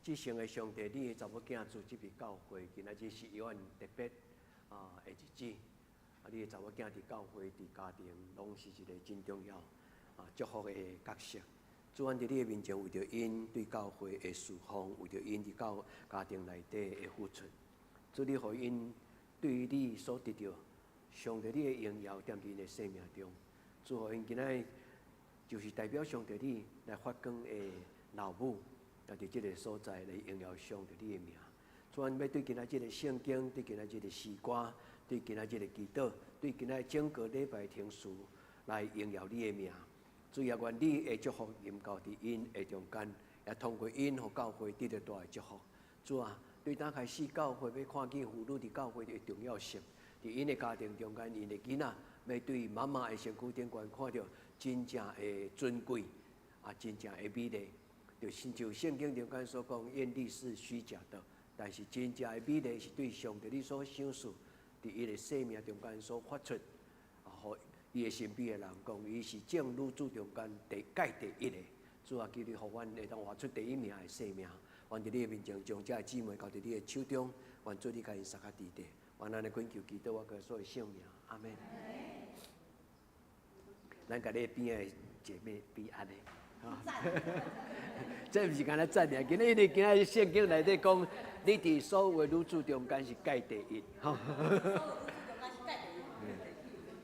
至聖的上帝，你的查某囝主這邊教會，今仔日是予阮特別的日子。你的查某囝佇教會、佇家庭，攏是一个真重要祝福的角色。主，阮佇你的面前，為著𪜶對教會的侍奉，為著𪜶佇教家庭內底的付出，主，你予𪜶對你所得著上帝你的榮耀，踮佇𪜶的生命中。主，予𪜶今仔日就是代表上帝你來發光的老母，來佇這个所在來榮耀上帝你的名。主，阮欲對今仔這个聖經，對今仔這个詩歌，對今仔這个祈禱，對今仔整個禮拜程序來榮耀你的名。主也願你的祝福臨到佇𪜶的中間，也通過𪜶予教會得著大的祝福。主啊，對當開始教會欲看見婦女佇教會的重要性，佇𪜶的家庭中間，𪜶的囡仔欲對媽媽的身軀頂懸看著真正的尊貴，真正的美麗。就親像聖經中間所講，豔麗是虛假的，但是真正的美麗是對上帝你所賞賜，佇伊的生命中間所發出，予伊的身邊的人講，伊是眾女子中間蓋第一的。主啊，求你予阮會當活出第一名的生命。願佇你的面前，將這个姊妹交佇你的手中，願主你共𪜶相佮佇咧。願按呢懇求祈禱，我耶穌的聖名，阿門。咱共你邊的姐妹比按呢，這毋是干焦讚爾，今日因為今日聖經內底講，你佇所有的女子中間是蓋第一，吼。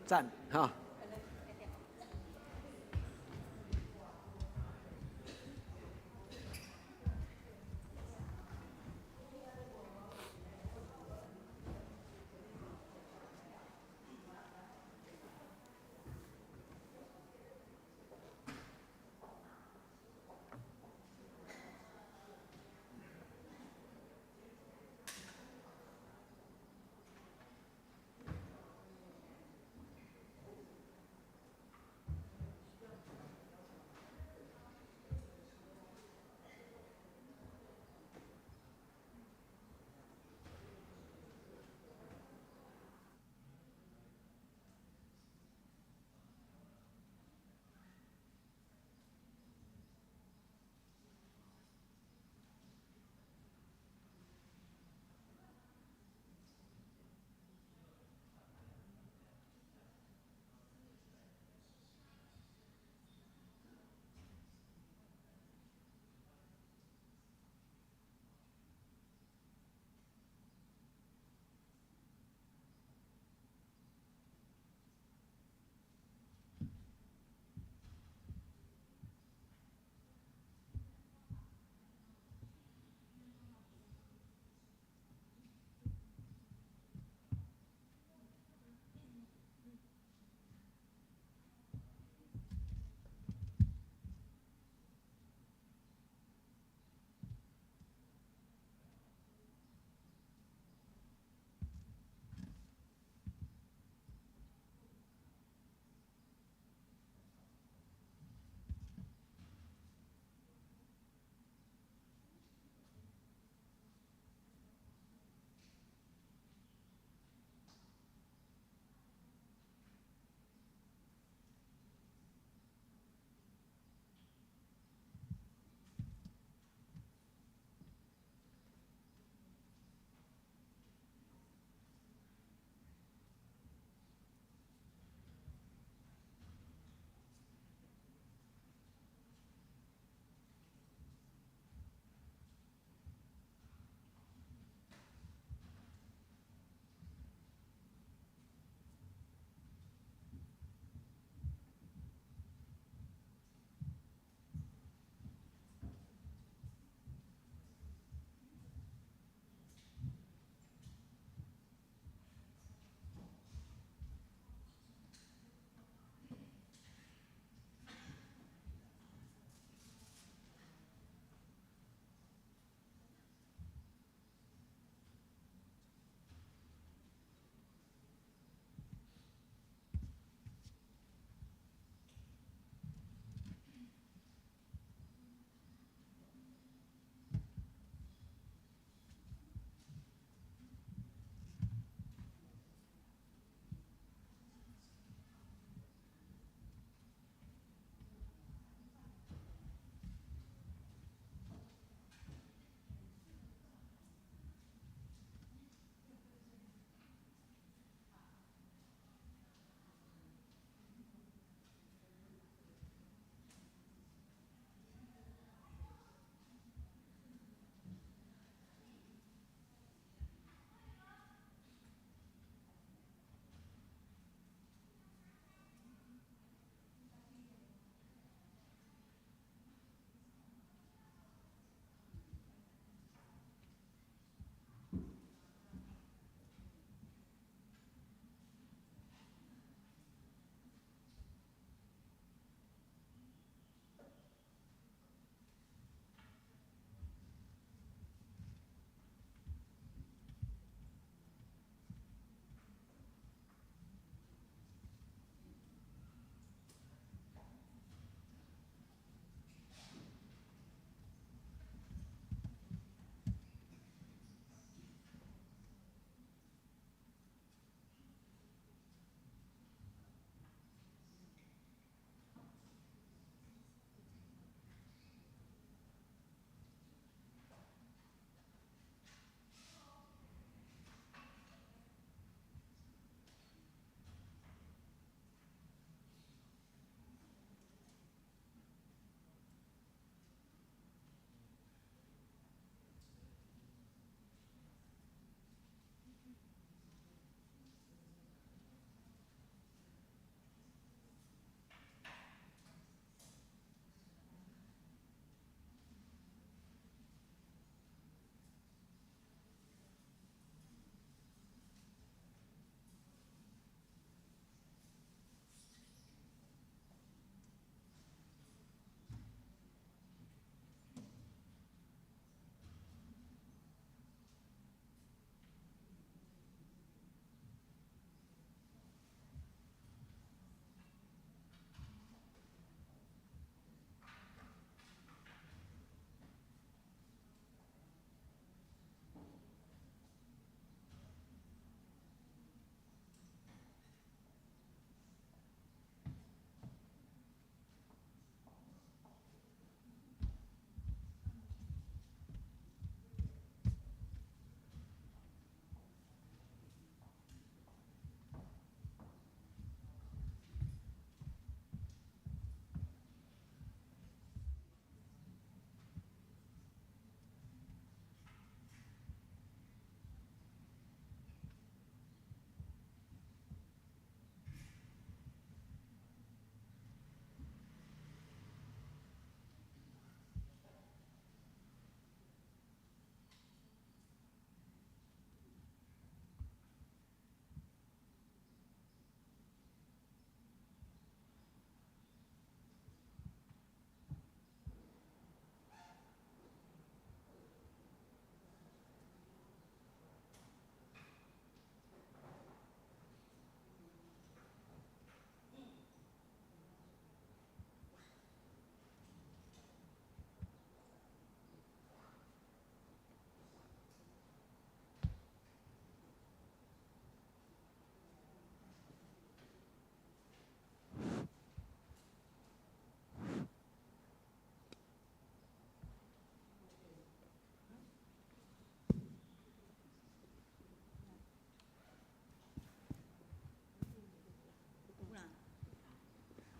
讚，哈。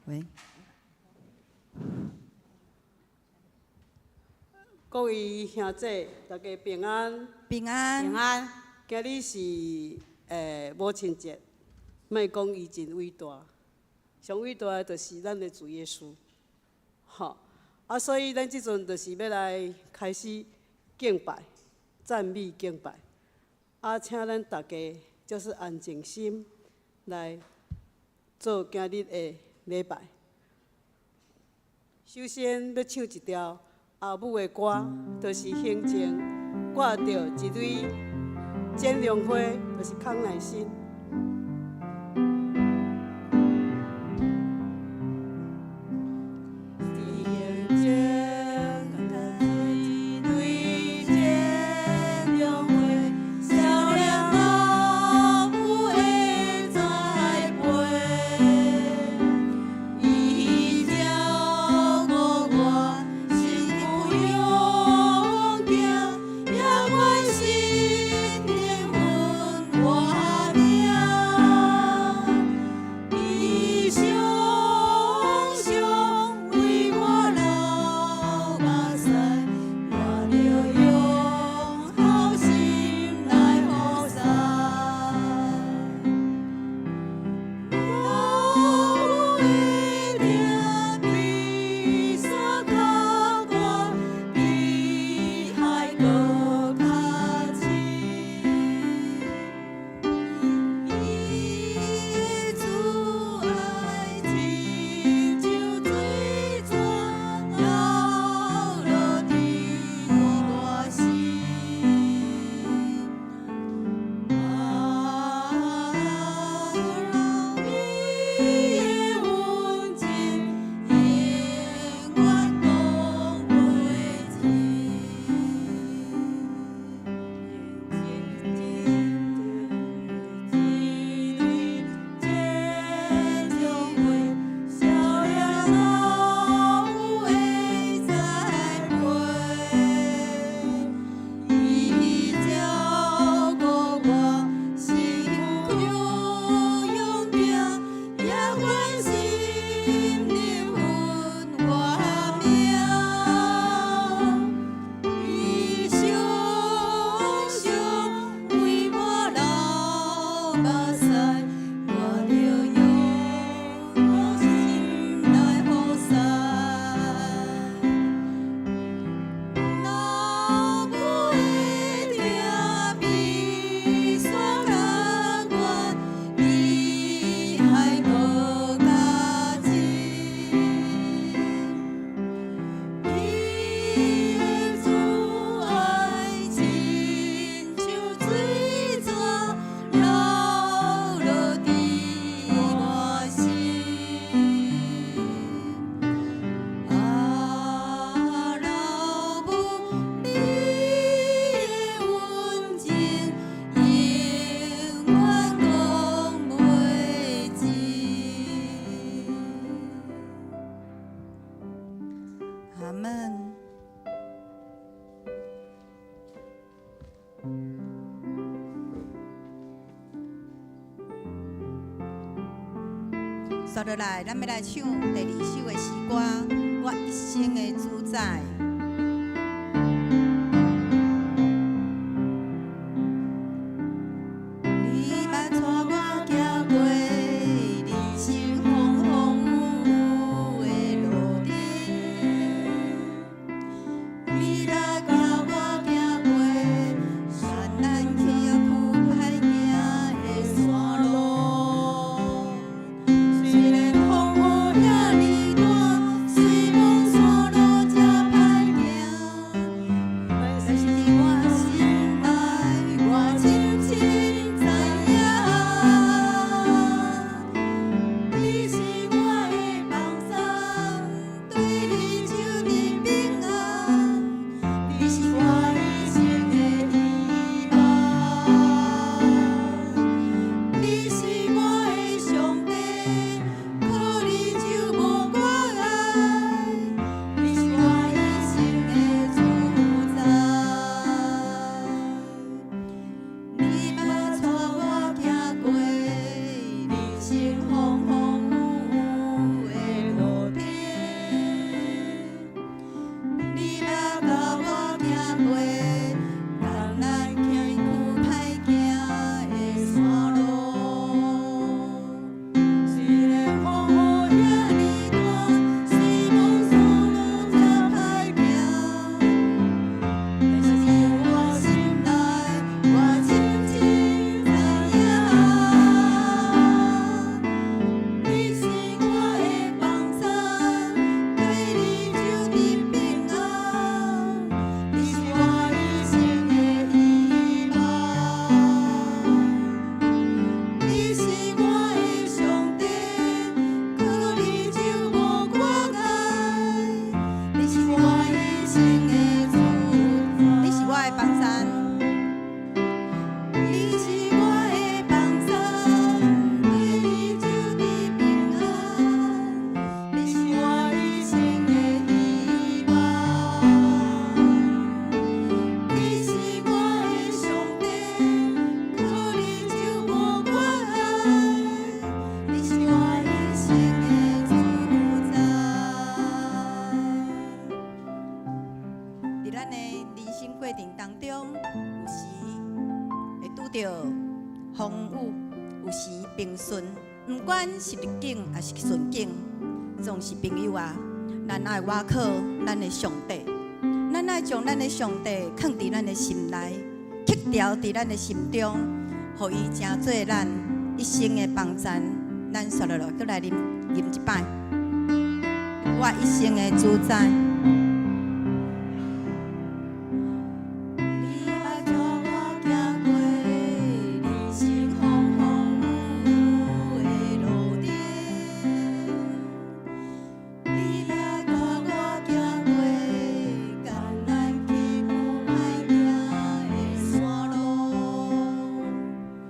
喂，各位兄姐，大家平安。平安。平安。今日是母親節，莫講伊真偉大，上偉大的就是咱的主耶穌。吼，啊，所以咱這陣就是欲來開始敬拜、讚美敬拜。啊，請咱大家就是安靜心來做今日的禮拜。首先欲唱一條阿母的歌，就是胸前掛著一蕊剪龍花，就是康乃馨。阿門。煞落來，咱欲來唱第二首的詩歌《我一生的主宰》。你捌帶我行過人生風風雨雨的路程，你來教我行過山難崎嶇歹行的山路。雖然風雨遐爾大，雖講山路這歹管是逆境抑是順境，總是朋友啊，咱愛倚靠咱的上帝，咱愛將咱的上帝囥佇咱的心內，刻牢佇咱的心中，予伊成做咱一生的幫贊。咱紲落來，閣來啉吟一擺，我一生的主宰。你愛帶我行過人生風風雨雨的路頂，你愛帶我行過艱難崎嶇歹行的山路，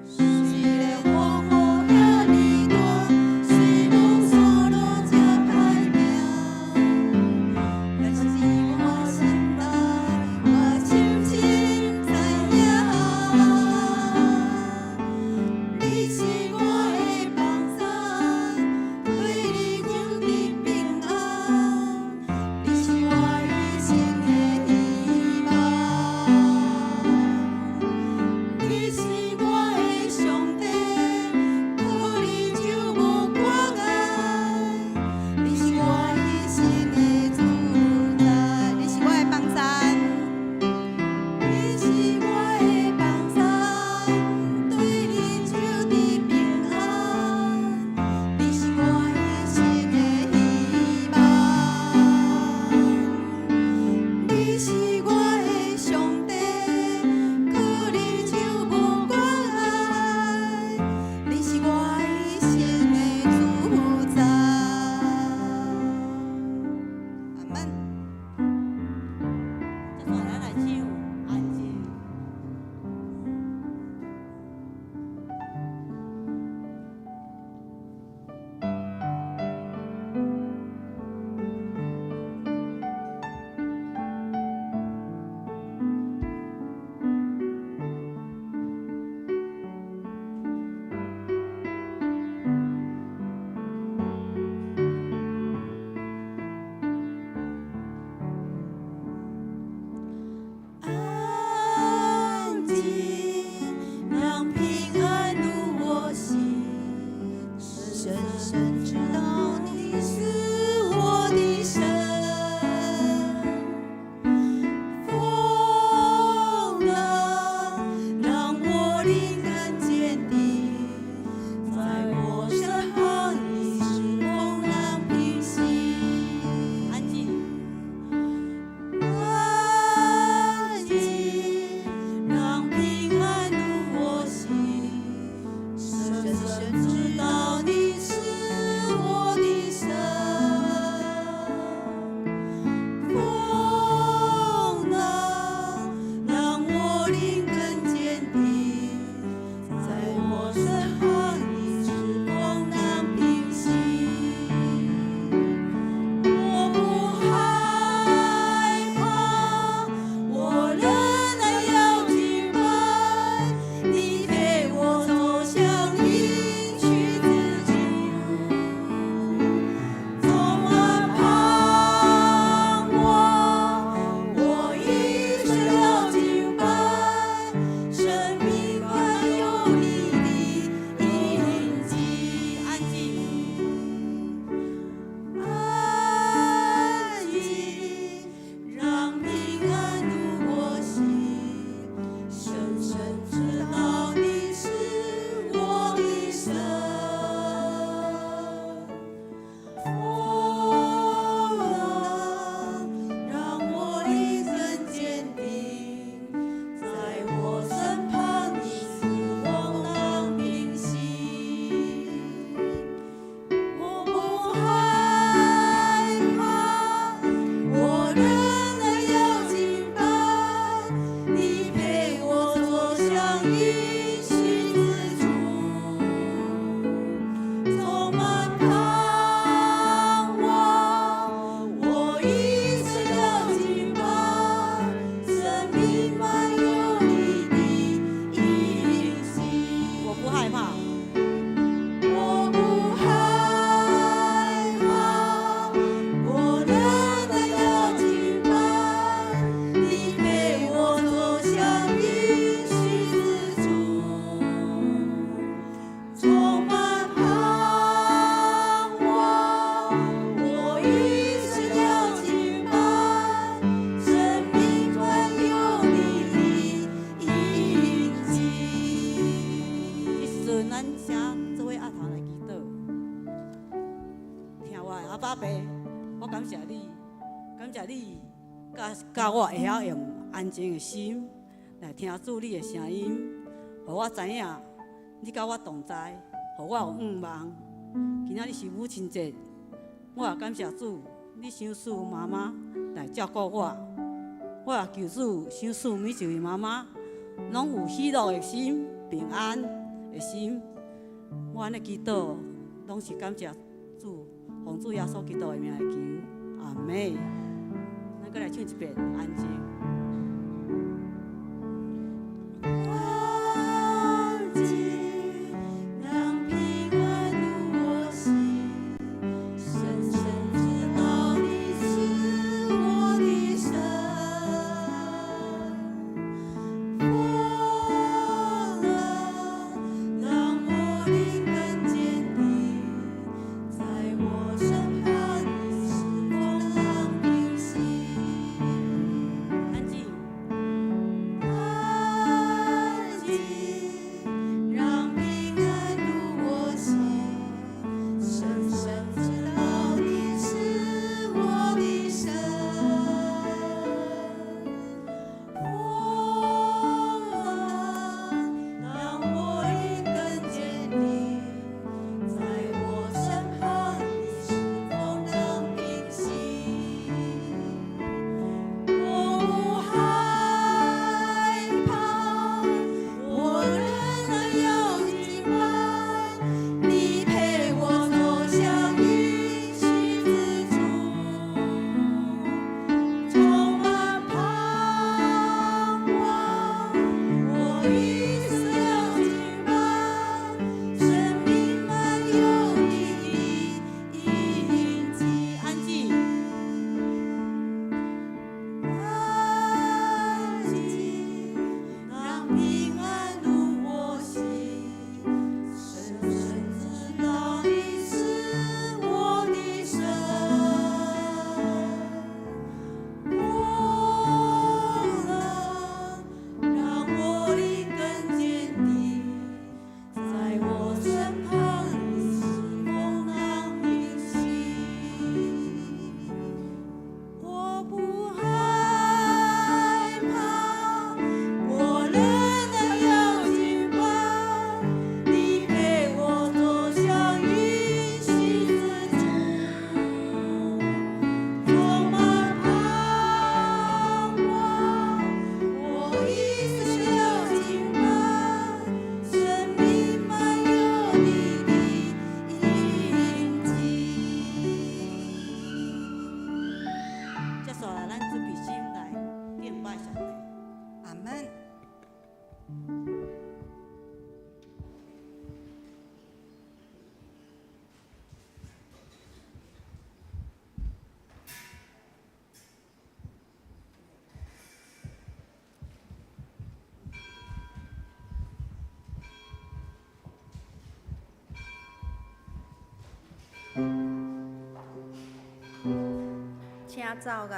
雖然風雨遐爾大，雖然山路這歹行，爸爸，我感謝你，感謝你教教我會曉用安靜的心來聽主你的聲音，予我知影你佮我同在，予我有向望。今仔日是母親節，我也感謝主，你賞賜媽媽來照顧我。我也求主賞賜每一位媽媽，攏有喜樂的心、平安的心。我按呢祈禱，攏是感謝主，奉主耶穌基督的名來求，阿們。咱閣來唱一遍，安靜。安靜，讓平安入我心，深深知道你是我的神。風浪讓我靈更堅定，在我身旁，使風浪平息。安靜。安靜，讓平安入我心，深深知道你是我的神。風浪讓我靈更堅定，在我身旁，使風浪平息。我不害怕，我仍然要敬拜。你陪我走向應許之處，充滿盼望。我一生要敬拜，生命滿有你的印記。安靜。安靜，讓平安入我心，深深知道你是我的神。風浪讓我靈更堅定，在我身旁，使風浪平息。我不害怕，我仍然要敬拜。你陪我走向應許之處，充滿盼望。我一生要敬拜，生命滿有你的印記。接下來，咱準備心來敬拜上帝。阿們。請奏樂。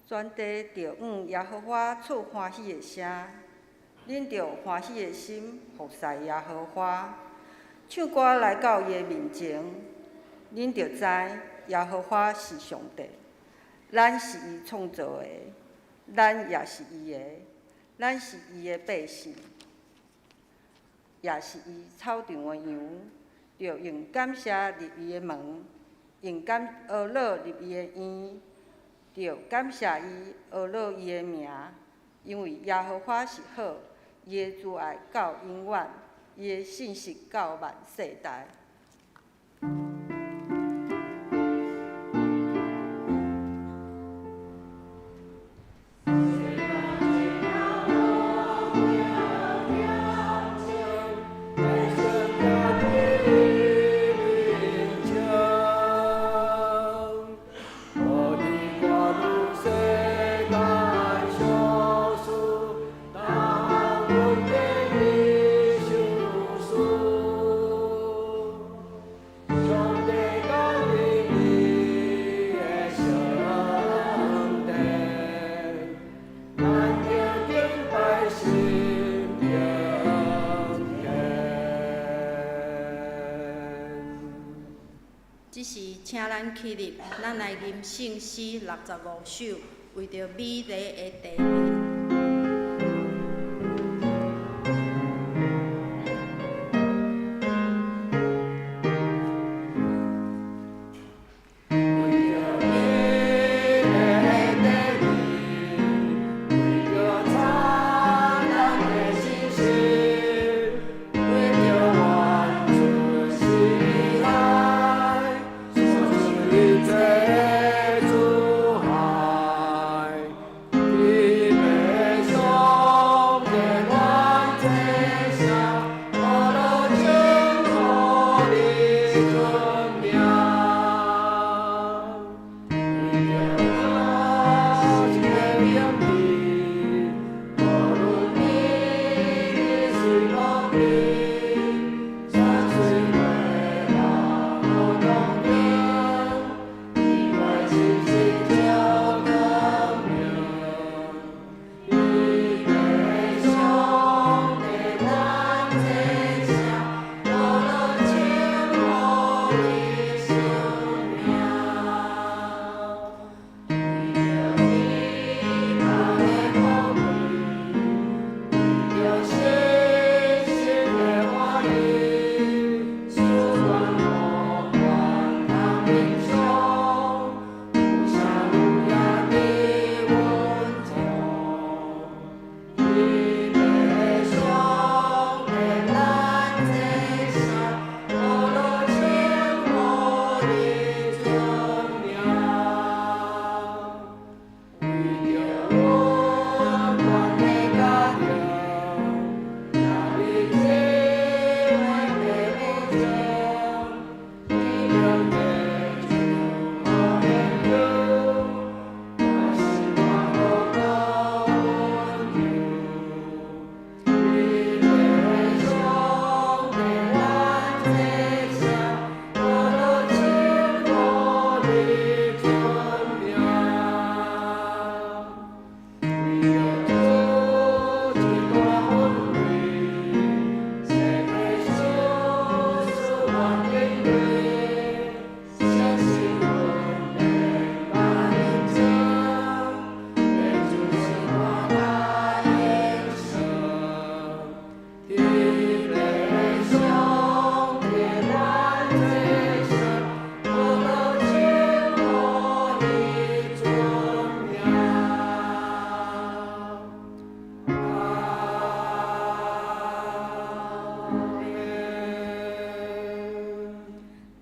全地著向耶和華出歡喜的聲，恁著歡喜的心服侍耶和華，唱歌來到伊的面前，恁著知耶和華是上帝，咱是伊創造的，咱也是伊的，咱是伊的百姓，也是伊草場的羊，著用感謝入伊的門，用感呵咾入伊的院，著感謝伊，呵咾伊的名，因為耶和華是好，伊的慈愛到永遠，伊的信實到萬世代。這時，請咱起立，咱來吟聖詩65首，為著美麗的地面。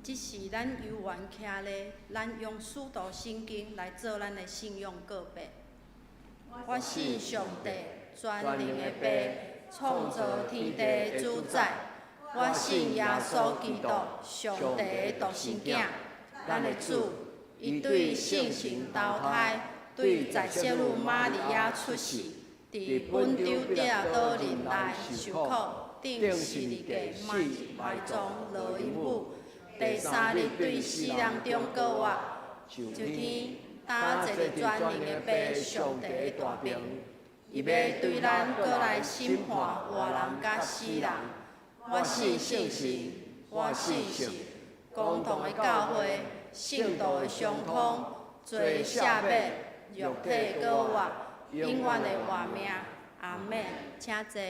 這時咱猶原徛咧，咱用使徒信經來做咱的信仰告白。我信上帝，全能的父，創造天地的主宰。我信耶穌基督，上帝的獨生囝，咱的主。伊對聖神投胎，對在聖女瑪利亞出世，佇本丟彼拉多忍耐受苦，釘十字架埋葬落陰府，第三日對死人中復活，上天。今坐佇全能的父上帝的大爿，伊欲對咱閣來審判活人佮死人。我信聖神，我信聖公同的教會，聖徒的相通，罪赦免，肉體閣活，永遠的活命。阿們。請坐。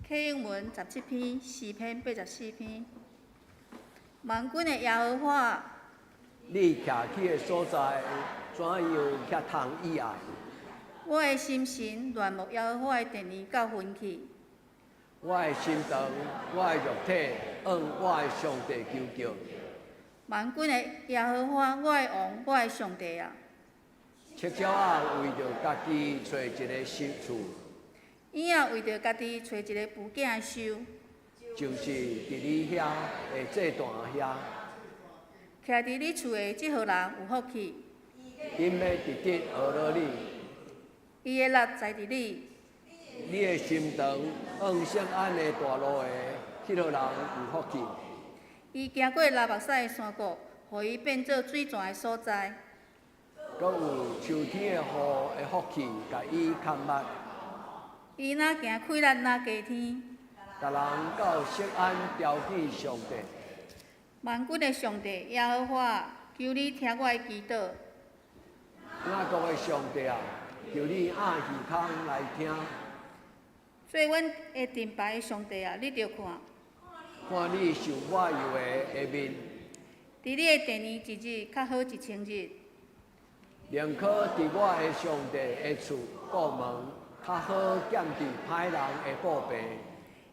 啟應文17篇，詩篇84篇。萬軍的耶和華，你徛起的所在，怎樣遐通意愛？我的心神戀慕耶和華的殿宇到昏去。我的心腸，我的肉體，向我的上帝求叫。萬軍的耶和華，我的王，我的上帝啊！赤鳥仔為著家己揣一个新厝。鷹仔為著家己揣一个孵囝的岫。就是佇你遐的祭壇遐。徛佇你厝的這號人有福氣。𪜶欲直直學落你。伊的力在佇你。你的心腸往錫安的大路的彼號人有福氣。伊行過流目屎的山谷，予伊變做水泉的所在。閣有秋天的雨的福氣，共伊崁目。伊若行氣力若加添。共人到錫安朝見上帝。萬軍的上帝耶和華，求你聽我的祈禱。雅各的上帝啊，求你掩耳孔來聽。做阮的盾牌的上帝啊，你著看。看你受抹油的的面。佇你的殿宇一日，較好1000日。寧可佇我的上帝的厝顧門，較好踮佇歹人的布棚。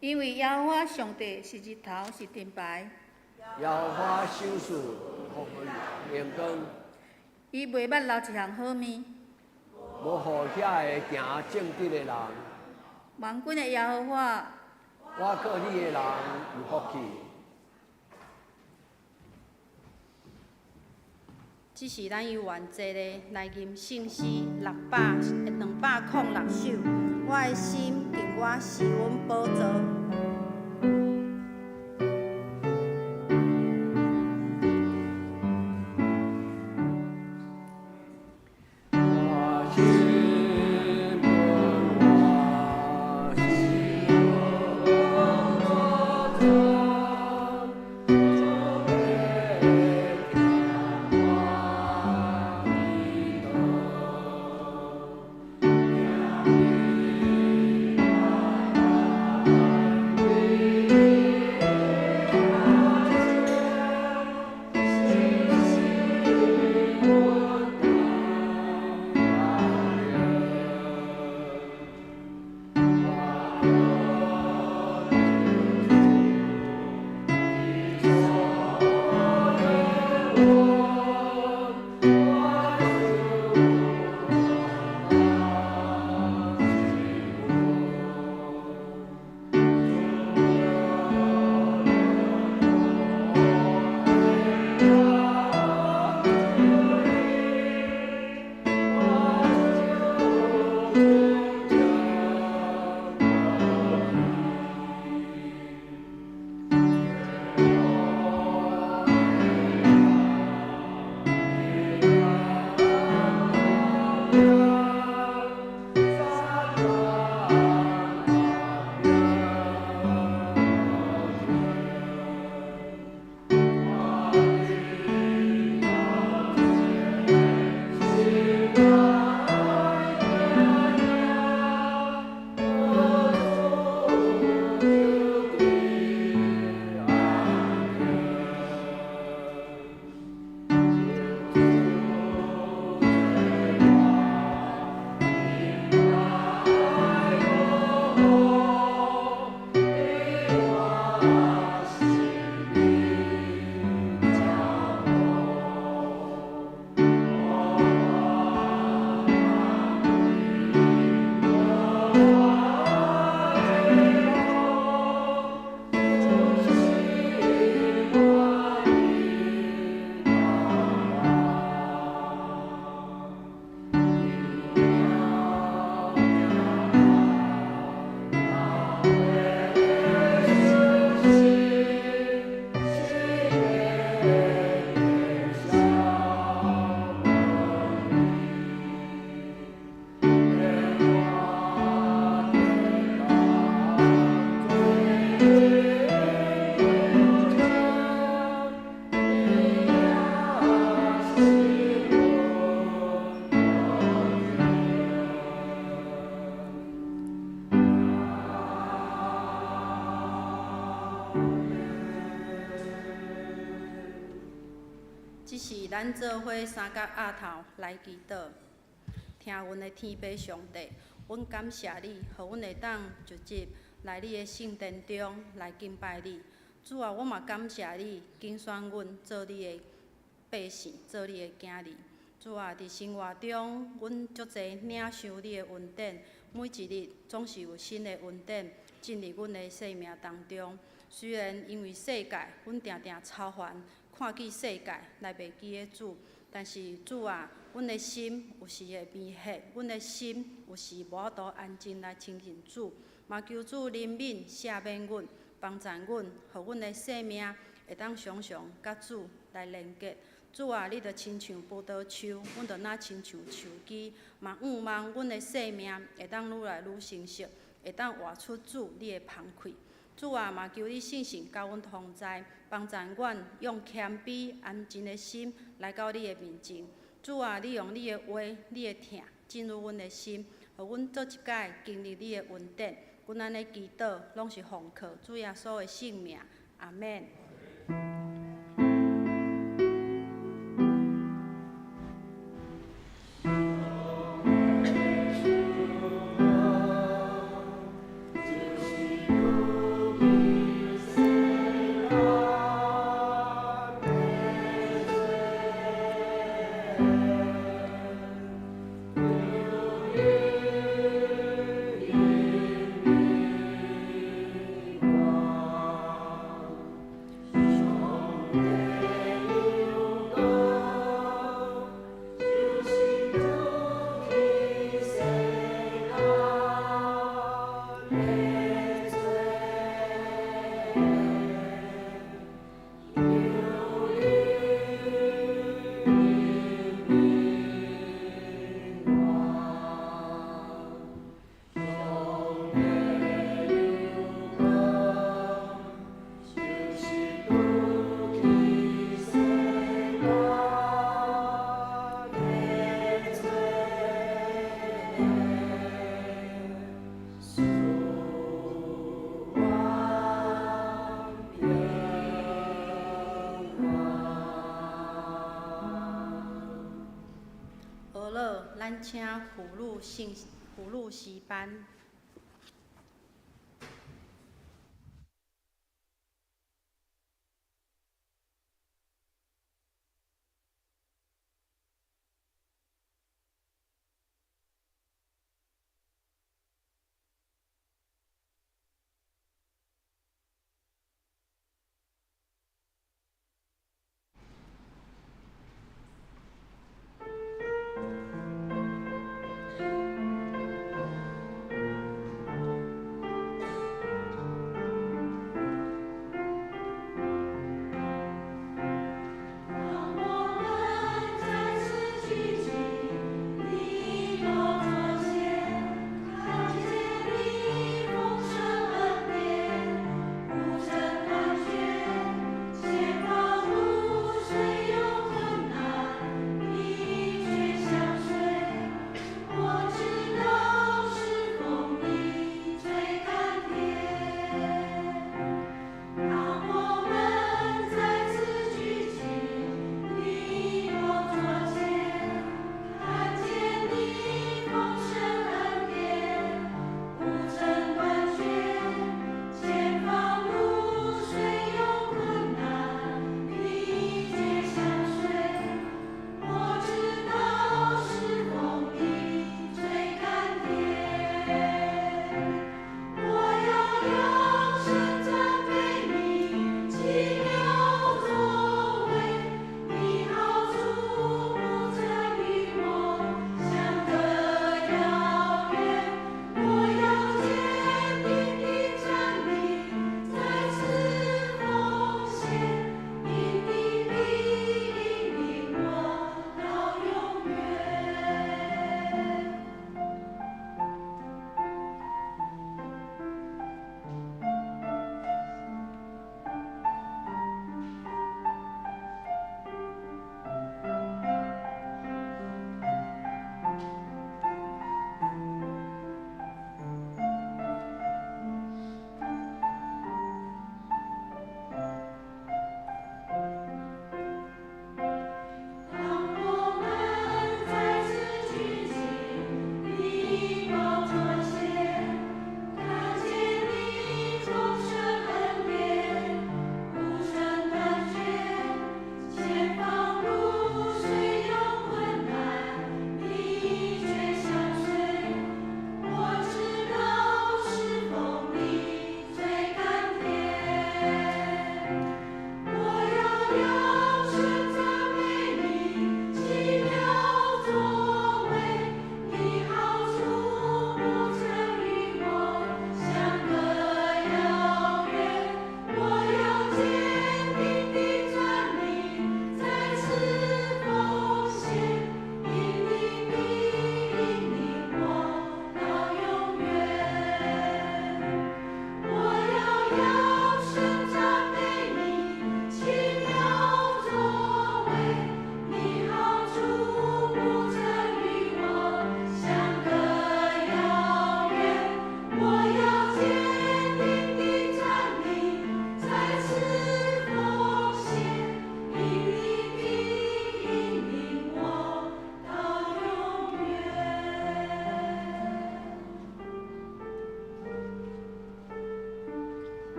因為耶和華上帝是日頭，是盾牌。耶和華賞賜予榮光。伊袂捌留一項好物。無予遐个行正直的人。萬軍的耶和華，倚靠你的人有福氣。這是咱猶原坐咧來吟聖詩206首。我的心敬我是阮寶座。我心本我是阮寶座，主欲聽我祈禱。咱做伙三角额头来祈祷。听阮的天父上帝，阮感谢你，予阮会当直接来你的圣殿中来敬拜你。主啊，我嘛感谢你拣选阮做你的百姓，做你的囝儿。主啊，伫生活中，阮足济领受你的恩典，每一日总是有新的恩典进入阮的生命当中。虽然因为世界，阮定定操烦，看见世界来袂记得主，但是主啊，阮的心有时会迷惑，阮的心有时无法度安静来亲近主。嘛求主怜悯赦免阮，帮助阮，予阮的生命会当常常佮主来连结。主啊，你就亲像葡萄树，阮就若亲像树枝，嘛向望阮的生命会当愈来愈成熟，会当活出主你的芳气。主啊，嘛求你圣神佮阮同在，帮助阮用谦卑安静的心来到你的面前。主啊，你用你的话、你的疼进入阮的心，予阮做一摆经历你的恩典。阮按呢祈祷，拢是奉靠主耶稣的圣名，阿们。学了，咱请妇女圣妇女诗班。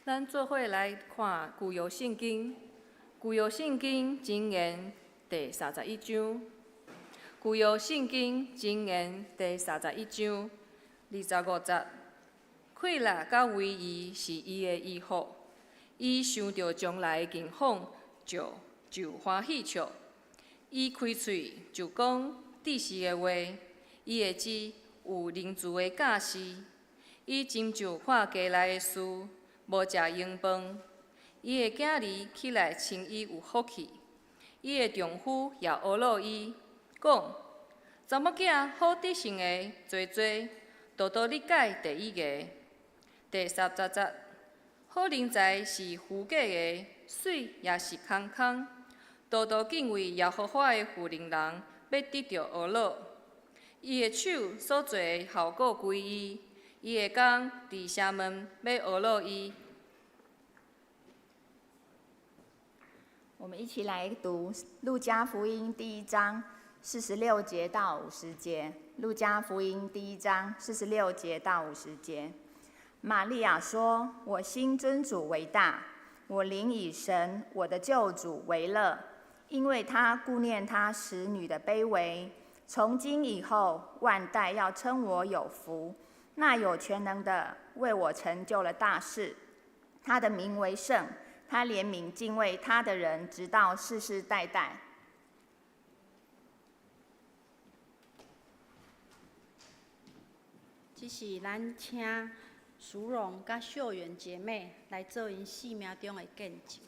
咱做伙來看舊約聖經，舊約聖經箴言第三十一章，舊約聖經箴言第三十一章25節，快樂佮威儀是伊的衣服，伊想著將來的境況就歡喜笑。伊開喙就講知識的話，伊會知有仁慈的教示。伊斟酌看家內的事，無食閒飯。伊的囝兒起來稱伊有福氣，伊的丈夫也呵咾伊，講：查某囝好得勝的濟濟，多多理解第一个。第30節，好人才是虛假的，媠也是空空。多多敬畏耶和華的婦人，欲得著呵咾。伊的手所做的效果歸伊，伊的工佇城門欲呵咾伊。我們一起來讀《路加福音》第一章46節到50節。《路加福音》第一章46節到50節。瑪利亞說：“我心尊主為大，我靈以神我的救主為樂，因為他顧念他使女的卑微。從今以後，萬代要稱我有福。那有權能的為我成就了大事，他的名為聖。他憐憫敬畏他的人，直到世世代代。這是咱請淑榮佮秀媛姐妹來做𪜶生命中的見證。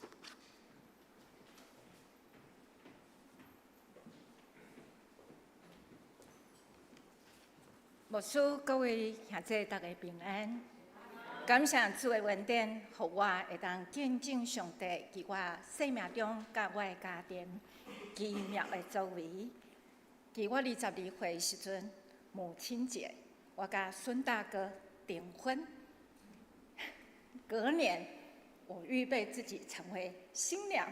牧師，各位兄弟，大家平安。感謝主的恩典，予我會當見證上帝佇我生命中佮我的家庭奇妙的作為。佇我22歲時陣，母親節，我佮孫大哥訂婚。隔年，我預備自己成為新娘，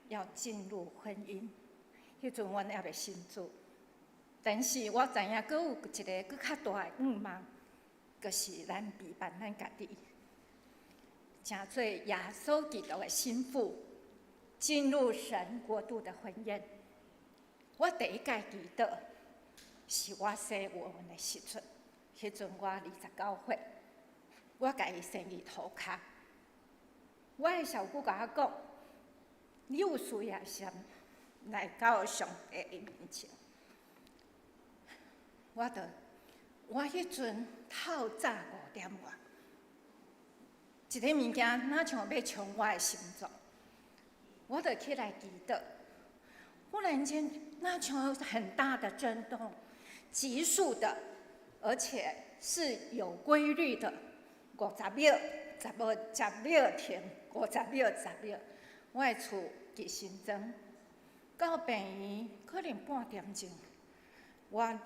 要進入婚姻。彼陣阮猶未信主，但是我知影閣有一个閣較大的願望，就是咱備辦咱家己，成做耶穌基督的新婦，進入神國度的婚宴。我第一擺祈禱，是我生我們的時陣，彼陣我29歲，我共伊生佇塗跤。我的小姑共我講，你有需要時來到上帝的面前。我就我彼陣透早5點外，一个物件若像欲衝我的心臟，我就起來祈禱。忽然間，若像很大的震動，急速的，而且是有規律的，50秒，十十秒停，50秒，十秒。我的厝佇新莊，到病院可能半點鐘，我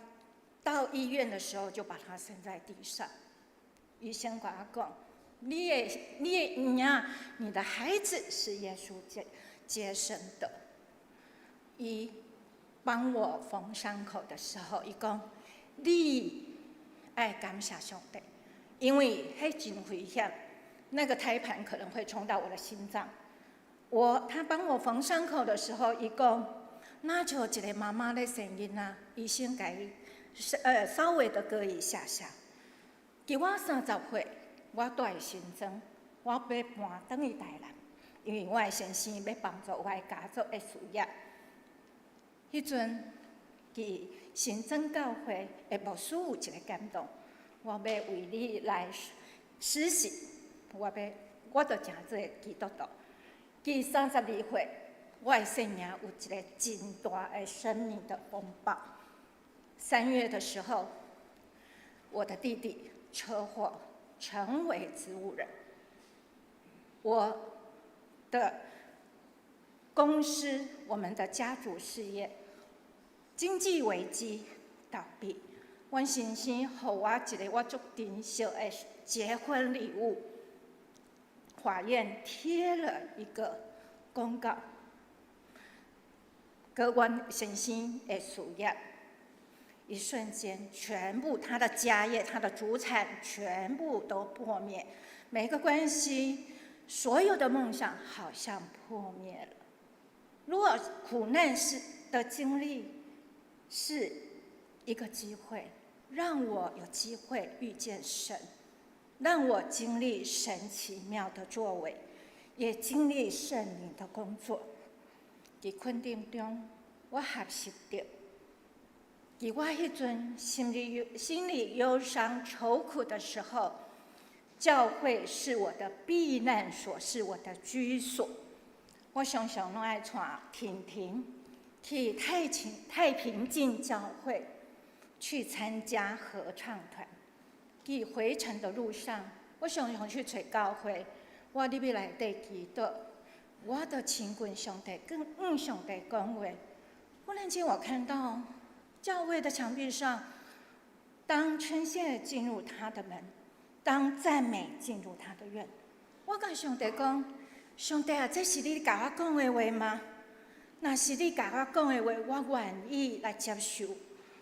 到醫院的時候就把他生在地上。醫生共我講：你的嬰兒，你的孩子是耶穌接生的。伊幫我縫傷口的時候，伊講：你愛感謝上帝，因為彼真危險，那個胎盤可能會衝到我的心臟。他幫我縫傷口的時候，伊講：若像一个媽媽咧生囡仔，醫生共伊稍微的割一下下。佇我30歲，我住佇新莊，我欲搬轉去台南，因為我的先生欲幫助我的家族的事業。彼陣，佇新莊教會的牧師有一个感動，我欲為你來施洗，我欲，我就成做基督徒。佇32歲，我的生命有一个真大的生命的風暴。3月的時候，我的弟弟車禍成為植物人，我的公司、我們的家族事業經濟危機倒閉。阮先生予我一个我足珍惜的結婚禮物，法院貼了一個公告，閣阮先生的事業，一瞬間，全部他的家業、他的祖產全部都破滅，每個關係所有的夢想好像破滅了。如果苦難是的經歷是一個機會，讓我有機會遇見神，讓我經歷神奇妙的作為，也經歷聖靈的工作。佇困境中，我學習著，佇我彼陣心裡憂傷愁苦的時候，教會是我的避難所，是我的居所。我常常攏愛帶婷婷去太平徑教會去參加合唱團。佇回程的路上，我常常去揣教會，我入去內底祈禱，我就親近上帝，跟上帝講話。忽然間，我看到教會的牆壁上，當稱謝進入他的門，當讚美進入他的院，我共上帝講：上帝啊，這是你共我講的話嗎？若是你共我講的話，我願意來接受。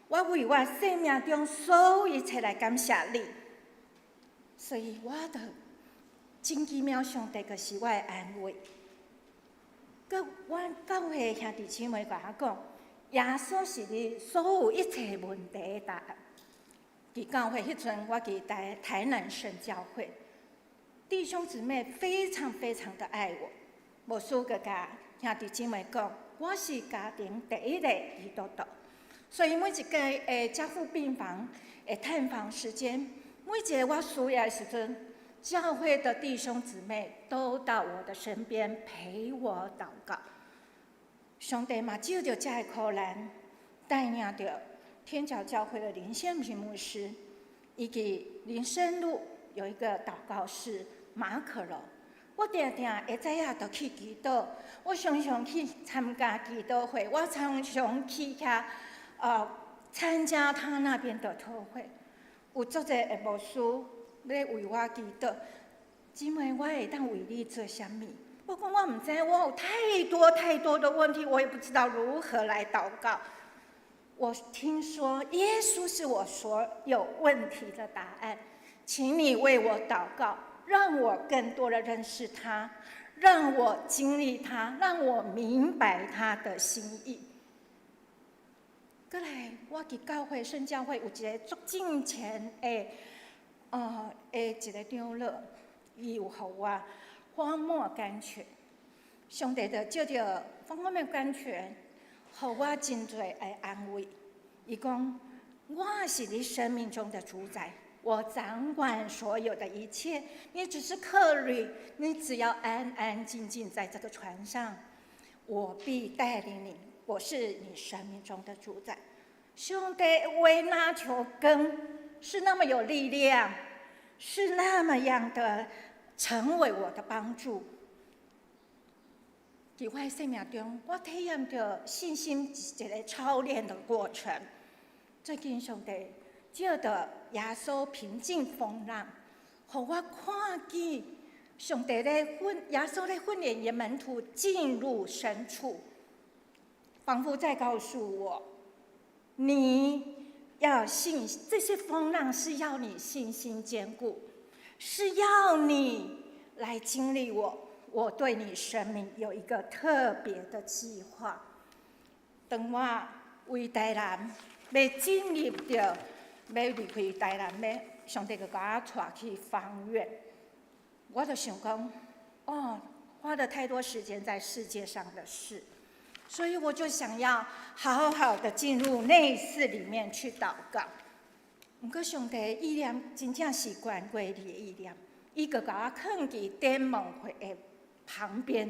我為我生命中所有一切來感謝你。所以，我就真奇妙，上帝就是我的安慰。閣阮教會兄弟姊妹共我講，耶穌是你所有一切問題的答案。佇教會彼陣，我佇台南聖教會，弟兄姊妹非常非常的愛我。牧師閣共兄弟姊妹講，我是家庭第一個基督徒，所以每一個加護病房的探訪時間，每一個我需要的時陣，教會的弟兄姊妹都到我的身邊陪我禱告。上帝嘛，藉著這个苦難，帶領著天橋教會的林憲平牧師，以及林森路有一個禱告室馬可樓。我定定下早仔就去祈禱，我常常去參加祈禱會，我常常去遐參加他那邊的特會。有足濟的牧師咧為我祈禱，姊妹，我會當為你做啥物？我講我毋知，我有太多太多的問題，我也不知道如何來禱告。我聽說耶穌是我所有問題的答案，請你為我禱告，讓我更多的認識他，讓我經歷他，讓我明白他的心意。過來，我佇教會聖教會有一個足敬虔的一個長老，伊有予我荒漠甘泉，上帝就藉著荒漠甘泉，予我真濟的安慰。伊講，我是你生命中的主宰，我掌管所有的一切，你只是客旅，你只要安安靜靜在這個船上，我必帶領你。我是你生命中的主宰。上帝話若像光，是那麼有力量，是那麼樣的成為我的幫助。佇我的生命中，我體驗著信心是一個操練的過程。最近上帝藉著耶穌平靜風浪，予我看見上帝咧訓耶穌咧訓練伊門徒進入深處，仿佛在告訴我：你要信，這些風浪是要你信心堅固，是要你來經歷我。我對你生命有一個特別的計劃。當我為台南欲進入著，欲離開台南，欲上帝就共我帶去芳苑，我就想講，哦，花了太多時間在世界上的事，所以我就想要好好的進入內室裡面去禱告。毋過上帝意念真正是懸過你的意念，伊閣共我囥佇展望會的旁邊，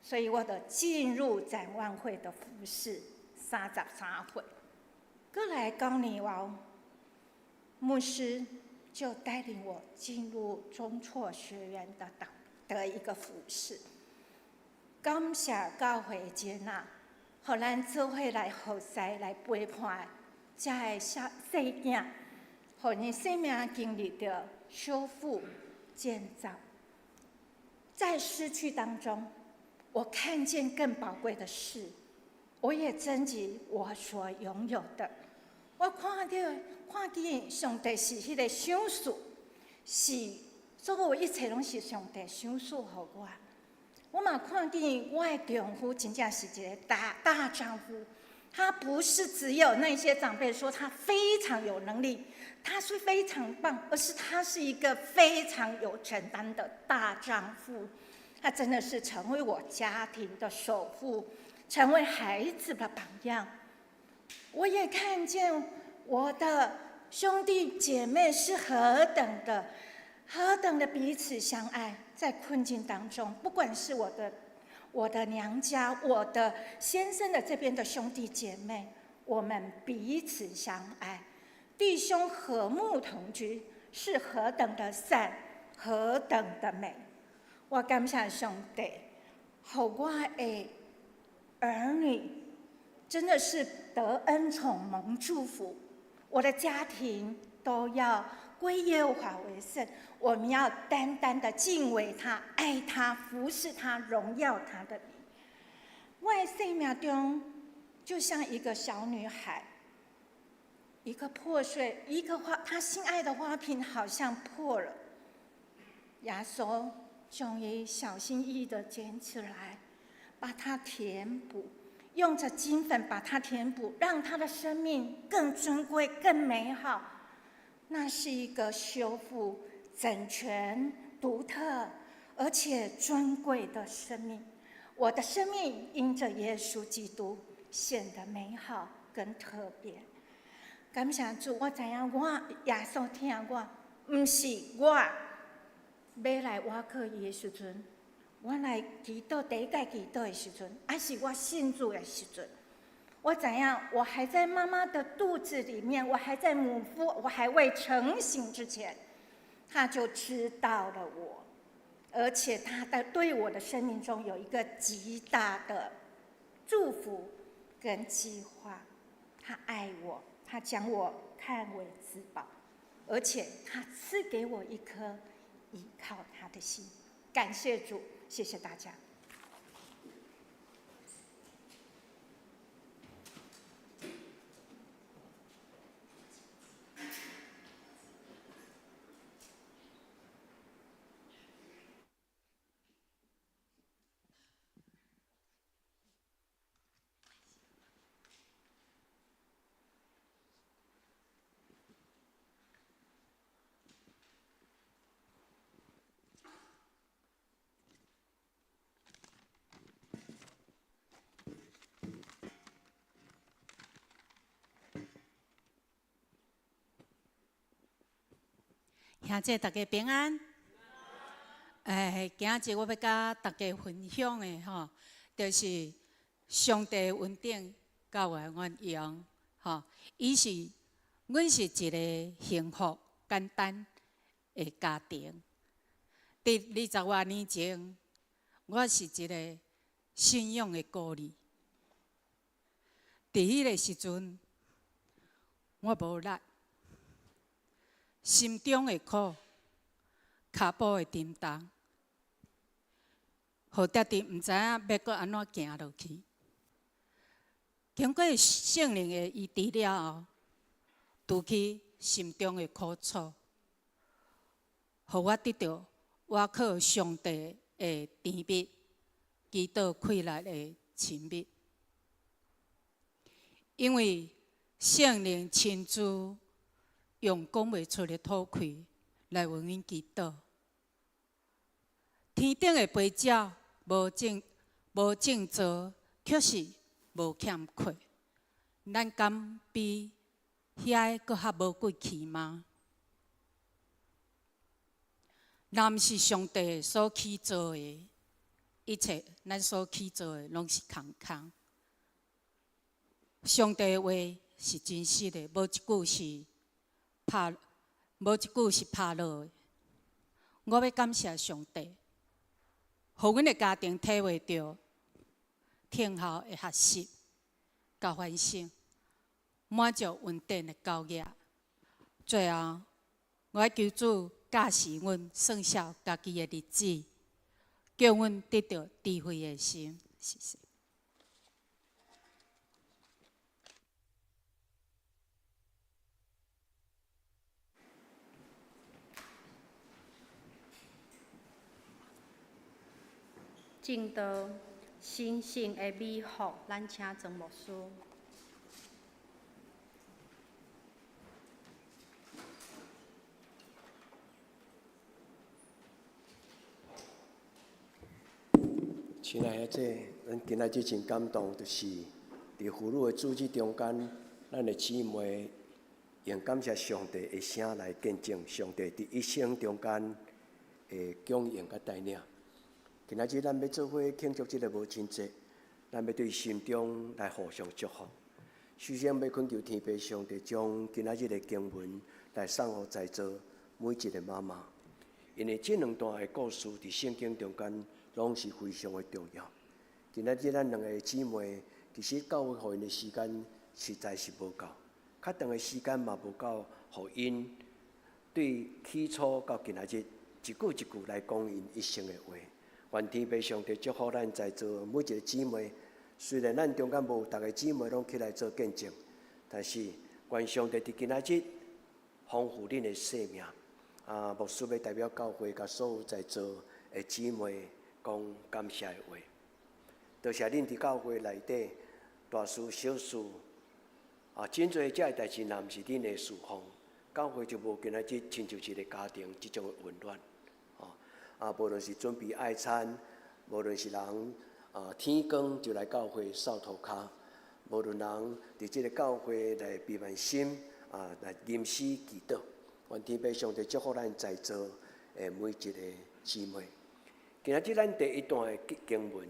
所以我就進入展望會的服事，33歲。過來9年後，牧師就帶領我進入中輟學院的一個服事。感謝教會的接納，予咱做伙來服侍、來陪伴遮个小細囝，予𪜶生命經歷著修復、建造。在失去當中，我看見更寶貴的事，我也珍惜我所擁有的。我看著看見上帝是彼個賞賜，是所有一切攏是上帝賞賜予我。我嘛看見我的丈夫真正是一個大大丈夫，他不是只有那些長輩說他非常有能力，他是非常棒，而是他是一個非常有承擔的大丈夫。他真的是成為我家庭的首富，成為孩子的榜樣。我也看見我的兄弟姐妹是何等的、何等的彼此相愛，在困境當中，不管是我的娘家、我的先生的這邊的兄弟姐妹，我們彼此相愛，弟兄和睦同居，是何等的善，何等的美。我感謝上帝，予我的兒女真的是得恩寵蒙祝福，我的家庭都要歸耶和華為聖，我們要單單的敬畏他、愛他、服侍他、榮耀他的名。我的生命中就像一個小女孩，一個破碎，一個花，她心愛的花瓶好像破了。耶穌終於小心翼翼的撿起來，把它填補，用着金粉把它填補，讓他的生命更尊貴、更美好。那是一個修復、整全、獨特而且尊貴的生命。我的生命因着耶穌基督顯得美好跟特別。感謝主，我知影我耶穌疼我，毋是我欲來倚靠伊的時陣，我來祈禱第一擺祈禱的時陣，還是我信主的時陣，我知影我還在媽媽的肚子裡面，我還在母腹，我還未成形之前，他就知道了我，而且他在對我的生命中有一個極大的祝福跟計劃。他愛我，他將我看為至寶，而且他賜給我一顆依靠他的心。感謝主，謝謝大家。兄姐，大家平安。哎，今仔日我欲佮大家分享的吼，就是上帝恩典佮我的原因吼。伊是，阮是一个幸福簡單的家庭。佇20外年前，我是一個信仰的孤兒。佇彼个時陣，我無力。心中的苦，跤步的沉重，予定定毋知影欲閣按怎行落去。經過聖靈的醫治了後，除去心中的苦楚，予我得著倚靠上帝的甜蜜，祈禱氣力的親密。因為聖靈親自用講袂出的吐氣來為阮祈禱。天頂的飛鳥無種造，卻是無欠缺。咱敢比遐個閣較無貴氣嗎？若毋是上帝所起造的，一切咱所起造的攏是空空。上帝的話是真實的，無一句是拍落的。我欲感謝上帝，予阮的家庭體會著聽候的學習、佮反省，滿足恩典的教育。最後，我欲求主教示阮算數家己的日子，叫阮得著智慧的心。謝謝。證道，神聖的美福，咱請莊牧師。親愛的姐，咱今仔日真感動，就是佇婦女的組織中間，咱的姊妹用感謝上帝的聲來見證上帝佇一生中間的供應佮帶領。今仔日咱欲做伙慶祝這个母親節，咱欲對心中來互相祝福。首先欲懇求天父上帝將今仔日的經文來送予在座每一个媽媽，因為這兩段的故事佇聖經中間攏是非常的重要。今仔日咱兩个姊妹，其實教會予𪜶的時間實在是無夠，較長的時間嘛無夠，予𪜶對起初到今仔日一句一句來講𪜶一生的話。願天父上帝祝福咱在座每一个姊妹。雖然咱中間無逐个姊妹攏起來做見證，但是願上帝佇今仔日豐富恁的生命。啊，牧師欲代表教會，共所有在座的姊妹講感謝的話。多謝恁佇教會內底大事小事，啊，真濟這个代誌，若毋是恁的侍奉，教會就無今仔日親像一个家庭這種的溫暖。啊，無論是準備愛餐，無論是人啊天光就來教會掃塗跤，無論人佇這个教會來避萬心啊，來臨時祈禱，願天父上帝祝福咱在座的每一个姊妹。今仔日咱第一段的經文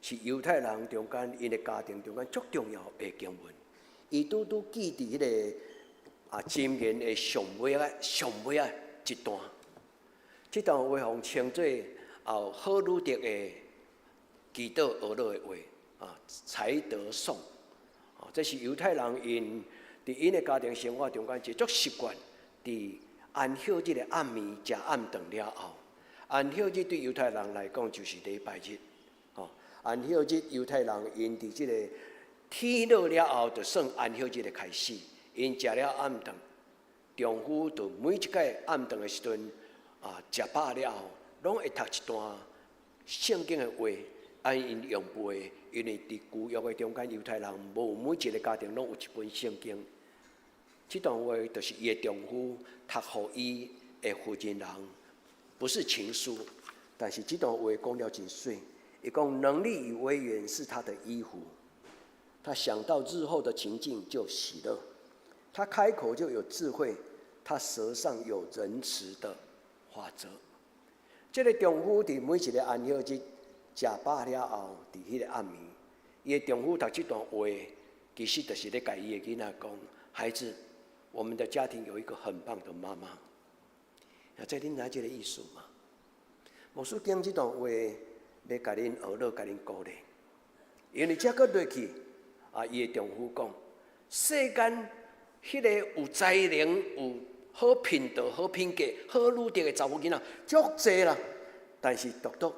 是猶太人中間𪜶的家庭中間足重要的經文，伊拄拄記佇彼个啊箴言的上尾仔上尾仔一段。這段話予稱做啊好女德的祈禱學樂的話啊，才德頌啊，這是猶太人𪜶佇𪜶的家庭生活中間一個足習慣，佇安息日的暗暝食暗頓了後，安息日對猶太人來講就是禮拜日，吼，安息日猶太人𪜶佇這個天落了後，就算安息日的開始，𪜶食了暗頓，丈夫就每一擺暗頓的時陣。啊，食飽了後，攏會讀一段聖經的話，按𪜶用背，因為佇舊約的中間，猶太人無每一个家庭攏有一本聖經。這段話就是伊的丈夫讀予伊的負責人，不是情書，但是這段話講了真媠。伊講能力與威嚴是他的衣服，他想到日後的情境就喜樂，他開口就有智慧，他舌上有仁慈的法則。這个丈夫佇每一个安息日食飽了後，佇彼个暗暝，伊的丈夫讀這段話，其實就是咧共伊的囡仔講：孩子，我們的家庭有一個很棒的媽媽。啊，這恁知這个意思嗎？牧師講這段話，欲共恁學樂，共恁鼓勵，因為這閣落去，啊，伊的丈夫講：世間彼个有才能、有好品德、好品格、好女德的查某囡仔足濟啦，但是獨獨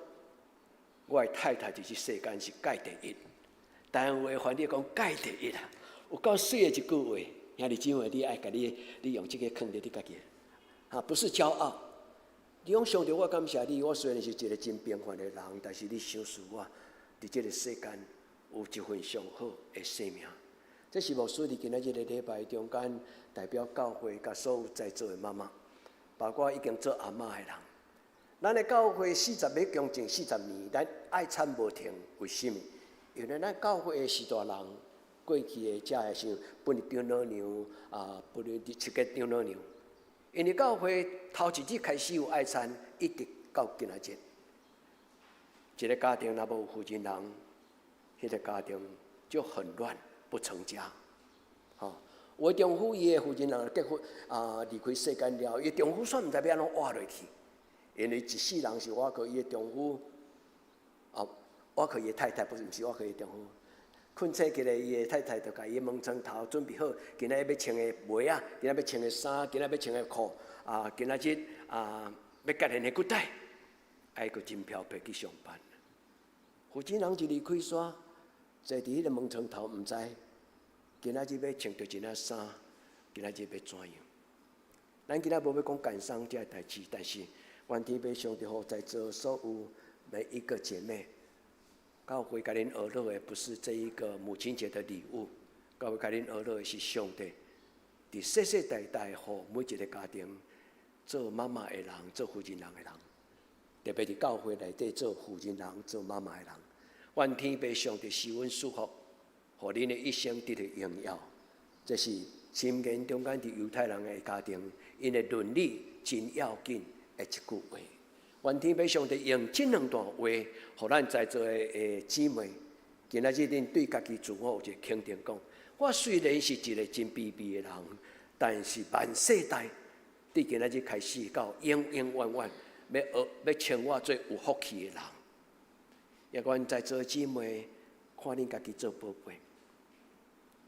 我的太太佇這世間是蓋第一。台灣話翻譯講蓋第一啊，有夠媠的一句話，兄弟姊妹，你愛共你，你用這个囥佇你家己，哈，不是驕傲。你講上帝，我感謝你，我雖然是一个真平凡的人，但是你賞賜我佇這个世間有一份上好的生命。這是牧師佇今仔日个禮拜中間，代表教會佮所有在座的媽媽，包括已經做阿嬤的人。咱的教會四十欲將近40年，咱愛餐無停，為啥物？因為咱教會的序大人過去的遮的像本日長老娘啊，本日七個長老娘，因為教會頭一日開始有愛餐，一直到今仔日，一个家庭若無負責人，彼個家庭就很亂，不成家。吼，有的丈夫伊的負責人結婚啊，離開世間了，伊丈夫煞毋知欲按怎活落去，因為一世人是倚靠伊的丈夫，啊，倚靠伊的太太，不是毋是倚靠伊丈夫。困醒起來，伊的太太就共伊門床頭準備好，今仔日欲穿的襪仔，今仔日欲穿的衫，今仔日欲穿的褲，啊，今仔日啊，欲結連的骨帶，愛閣真飄飄去上班。負責人一離開煞，坐佇彼个門床頭，毋知今仔日欲穿著一領衫，今仔日欲怎樣？咱今仔無欲講感傷這个代誌，但是願天父上帝予在座所有每一個姐妹，教會共恁學落的不是這一個母親節的禮物，教會共恁學落的是上帝佇世世代代予每一個家庭做媽媽的人，做負責人的人，特別佇教會內底做負責人、做媽媽的人，願天父上帝賜阮祝福，予恁的一生得到榮耀。這是箴言中間佇猶太人的家庭，𪜶的倫理真要緊的一句話。願天父上帝用這兩段話，予咱在座的姊妹，今仔日恁對家己自我有一個肯定，講：我雖然是一個真卑微的人，但是萬世代對今仔日開始到永永遠遠，欲學欲稱我做有福氣的人。也願在座姊妹看恁家己做寶貝。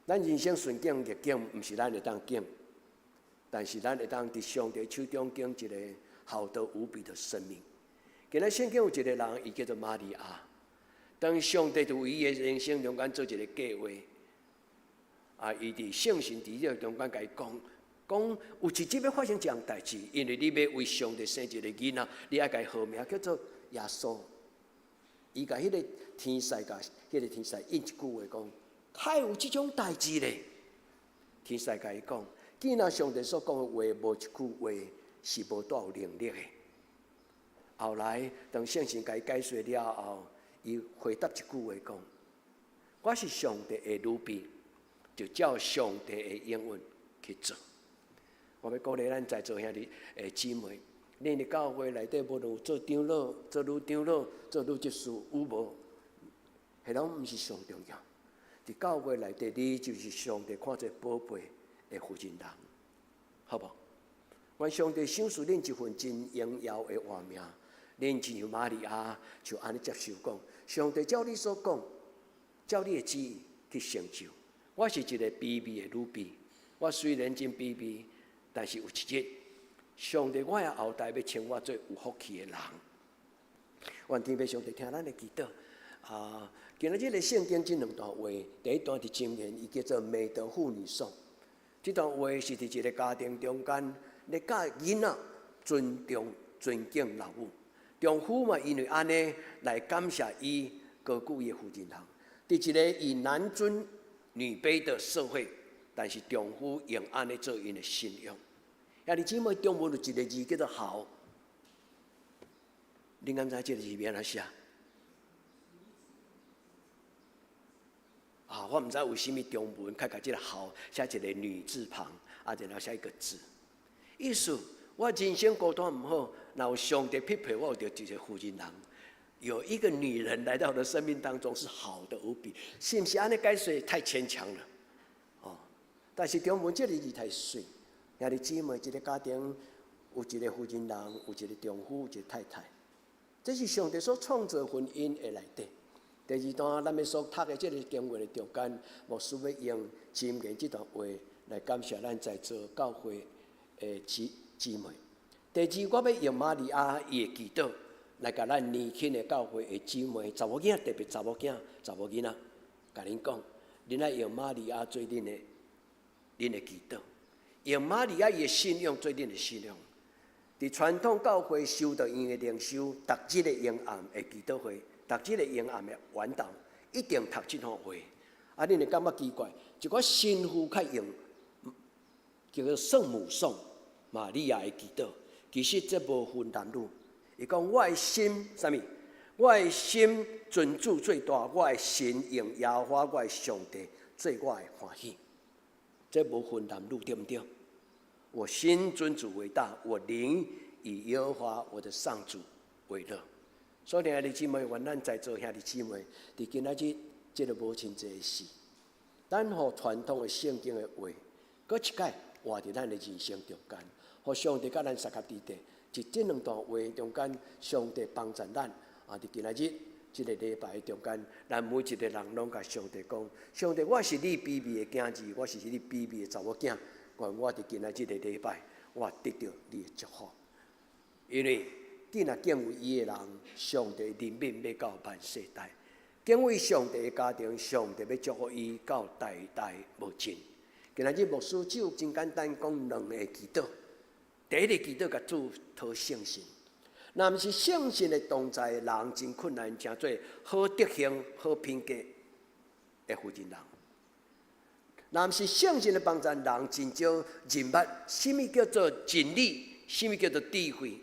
咱人生順境逆境，毋是咱會當揀，但是咱會當佇上帝手中揀一個好得無比的生命。今日聖經有一個人，伊叫做瑪利亞。當上帝佇伊的人生中間做一個計劃，啊，伊佇聖神佇這個中間共伊講，講有一日欲發生這項代誌，因為你欲為上帝生一個囡仔，你愛共伊號名叫做耶穌。伊共彼個天使共彼個天使應一句話講，哪有這種代誌咧？天使共伊講，既然上帝所講的話，無一句話是無帶有能力的。後來當聖神共伊解說了後，伊回答一句話講：我是上帝的女婢，就照上帝的應允去做。我欲鼓勵咱在座兄弟的姊妹，恁佇教會內底無論有做長老、做女長老、做女執事有無？彼攏毋是上重要。佇教會內底，你就是上帝看做寶貝的負責人，好無？願上帝賞賜恁一份真榮耀的活命，恁親像瑪利亞就按呢接受講，上帝照你所講，照你的旨意去成就。我是一個卑微的女婢，我雖然真卑微，但是有一日，上帝我的後代欲稱我做有福氣的人。願天父上帝聽咱的祈禱。啊，今仔日的聖經這兩段話，第一段佇箴言，伊叫做美德婦女頌。這段話是佇一個家庭中間，咧教囡仔尊重、尊敬老母。丈夫嘛，因為按呢來感謝伊高舉伊的負責人。佇一個以男尊女卑的社會，但是丈夫用按呢做𪜶的信仰。兄弟姊妹，中文有一個字叫做孝，恁敢知這個字欲按怎寫？啊，我毋知為啥物中文較共這個孝寫一個女字旁，啊，然後寫一個子。意思我人生孤單毋好，若有上帝匹配，我有著一個負責人。有一個女人來到我的生命當中是好的無比，是毋是按呢解釋太牽強了？哦，但是中文這個字太媠。兄弟姊妹，一個家庭有一個負責人，有一個丈夫，有一個太太，這是上帝所創造婚姻的內底。第二段，咱欲所讀的這個經文的中間，牧師欲用箴言這段話來感謝咱在座教會的姊姊妹。第二，我欲用瑪利亞伊的祈禱來共咱年輕的教會的姊妹、查某囝，特別查某囝、查某囡仔，共恁講，恁愛用瑪利亞做恁的、恁的祈禱，用瑪利亞伊的信仰做恁的信仰。佇傳統教會修道院的靈修，逐日的暝暗的祈禱會。逐日的暝暗的晚禱，一定讀這段話。啊，恁會感覺奇怪，一寡神父較用叫做聖母頌，瑪利亞的祈禱，其實這無分男女。伊講我的心，啥物？我的心尊主最大，我的心用耶和華我的上帝做我的歡喜。這無分男女，對毋對？我心尊主為大，我靈以耶和華我的上主為樂。所以，兄弟姊妹，願咱在座兄弟姊妹，佇今仔日這個母親節的時，咱予傳統的聖經的話，閣一擺活佇咱的人生中間，予上帝佮咱相佮佇底，佇這兩段話中間，上帝幫助咱。啊，佇今仔日這個禮拜中間，咱每一個人攏共上帝講：上帝，我是你卑微的囝兒，我是你卑微的查某囝，願我佇今仔日這個禮拜，我得著你的祝福，因為。既若敬畏伊的人，上帝憐憫欲到萬世代；敬畏上帝的家庭，上帝欲祝福伊到代代無盡。今仔日牧師只有真簡單講兩个祈禱。第一个祈禱，共主討聖神。若毋是聖神的同在，人真困難成做好德行、好品格的負責人。若毋是聖神的幫助，人真少認捌啥物叫做真理，啥物叫做智慧。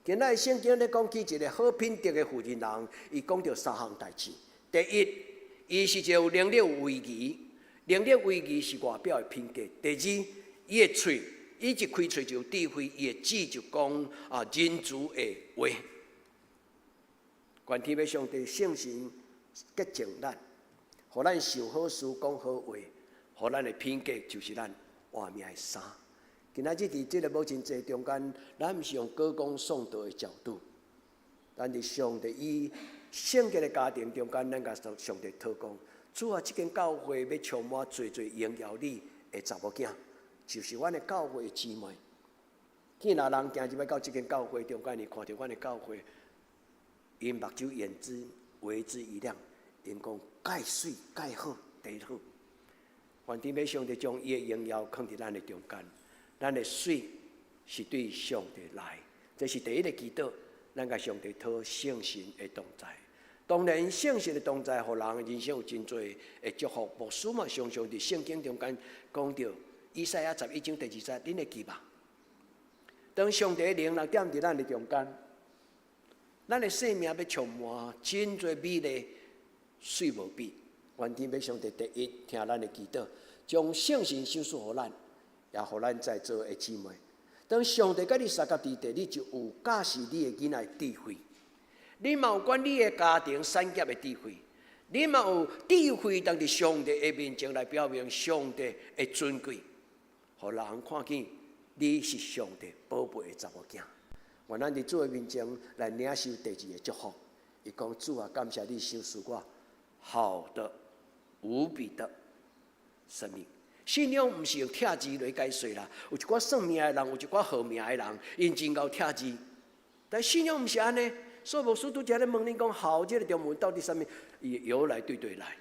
今仔聖經咧講起一個好品德的負責人，伊講著三項代誌。第一，伊是一個有能力有威儀，能力威儀是外表的品格。第二，伊的喙，伊一開喙就有智慧，伊的舌就講啊仁慈的話。願天父上帝聖神潔淨咱，予咱想好事，講好話，予咱的品格就是咱活命的衫。今仔日佇這個母親節中間，咱毋是用歌功頌德的角度，咱佇上帝與聖潔的家庭中間，咱共上帝禱告：主啊，這間教會欲充滿濟濟榮耀你的查某囝，就是阮的教會的姊妹。見若人行入來到這間教會中間，伊看著阮的教會，𪜶目睭眼睛為之一亮，𪜶講蓋媠蓋好，第好。願天父上帝將伊的榮耀囥佇咱的中間，咱的媠是對上帝來，這是第一个祈禱。咱共上帝討聖神的同在。當然，聖神的同在，予人人生有真濟的祝福。牧師嘛，常常佇聖經中間講著，以賽亞11章第2節，恁會記無？當上帝的靈來踮佇咱的中間，咱的生命欲充滿真濟美麗，媠無比。願天父上帝第一聽咱的祈禱，將聖神賞賜予咱，也予咱在座的姊妹。當上帝佮你相佮佇地，你就有教示你的囡仔的智慧。你嘛有管理的家庭產業的智慧，你嘛有智慧，當佇上帝的面前來表明上帝的尊貴，予人看見你是上帝寶貝的查某囝。願咱佇主的面前來領受第二个祝福。伊講：主啊，感謝你賞賜我好的無比的生命。信仰毋是用拆字來解說啦，有一寡算命的人，有一寡號命的人，𪜶真𠢕拆字。但信仰毋是按呢。所以牧師拄才咧問恁講，好，這个中文到底啥物？伊由來對對來。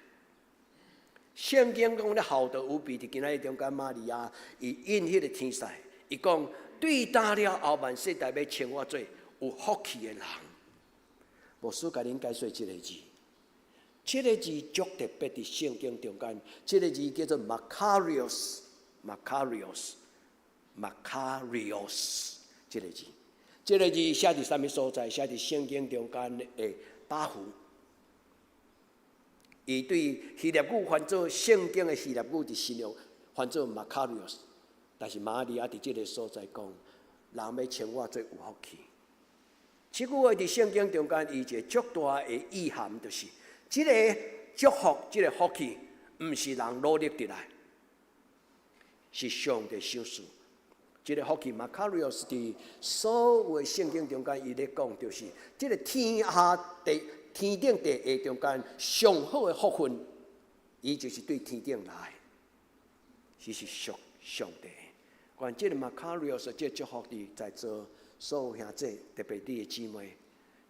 聖經講咧好得無比，佇今仔日中間瑪利亞，伊應彼个天使，伊講對今了後萬世代欲稱我做有福氣的人。牧師共恁解說這个字，這个字足特別佇聖經中間，這个字叫做 Makarios，Makarios，Makarios，這个字。這个字寫佇啥物所在？寫佇聖經中間的八福。伊對希臘語翻做聖經的希臘語，佇新約翻做 Makarios，但是瑪利亞佇這个所在講，人欲稱我做有福氣。這句話佇聖經中間，伊一個足大的意涵，就是這个祝福、這个福氣，毋是人努力得來，是上帝賞賜。這个福氣 Makarios 佇所有的聖經中間，伊咧講，就是這个天下地、天頂地下中間上好的福分，伊就是對天頂來，是屬上帝。願這个 Makarios 這个祝福佇在座所有兄弟，特別你的姊妹，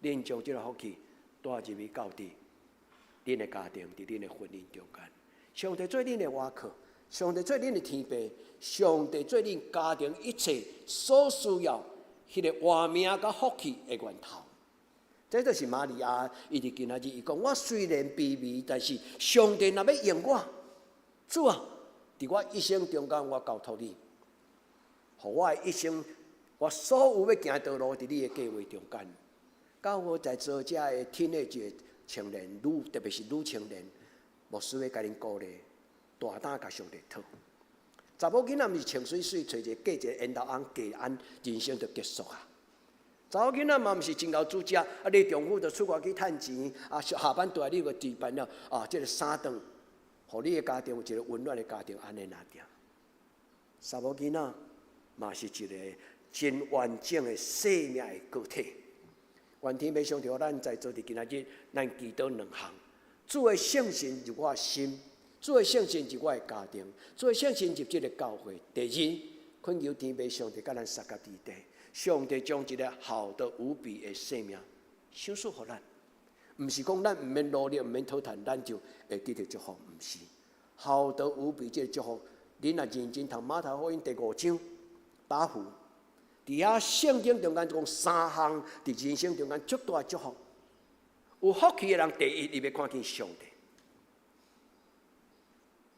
恁將這个福氣帶入去到佇恁的家庭，佇恁的婚姻中間，上帝做恁的倚靠，上帝做恁的天父，上帝做恁家庭一切所需要彼个活命佮福氣的源頭。這就是瑪利亞，伊佇今仔日伊講：我雖然卑微，但是上帝若欲用我，主啊，佇我一生中間，我交託你，予我的一生，我所有欲行的道路，佇你的計劃中間。教會在座遮的 teenage 青年女，特別是女青年，牧師欲共恁鼓勵，大膽共上帝討。查某囡仔毋是穿媠媠，揣一个嫁一个緣投翁嫁按人生就結束啊！查某囡仔嘛毋是真𠢕煮食，啊，你丈夫就出外去趁錢，啊，下班轉來你就置辦了，啊，這个三頓，予你的家庭有一个溫暖的家庭，按呢爾爾。查某囡仔嘛是一個真完整的生命的個體。願天父上帝，咱在座佇今仔日，咱祈禱兩項：主的聖神入我心，主的聖神入我的家庭，主的聖神入這个教會。第二，懇求天父上帝佮咱相佮佇地，上帝將一个好得無比的生命賞賜予咱。毋是講咱毋免努力，毋免討趁，咱就會得著祝福，毋是。好得無比這个祝福，恁若認真讀馬太福音第五章，八福，佇遐聖經中間就講三項，佇人生中間足大祝福。有福氣的人，第一，伊欲看見上帝。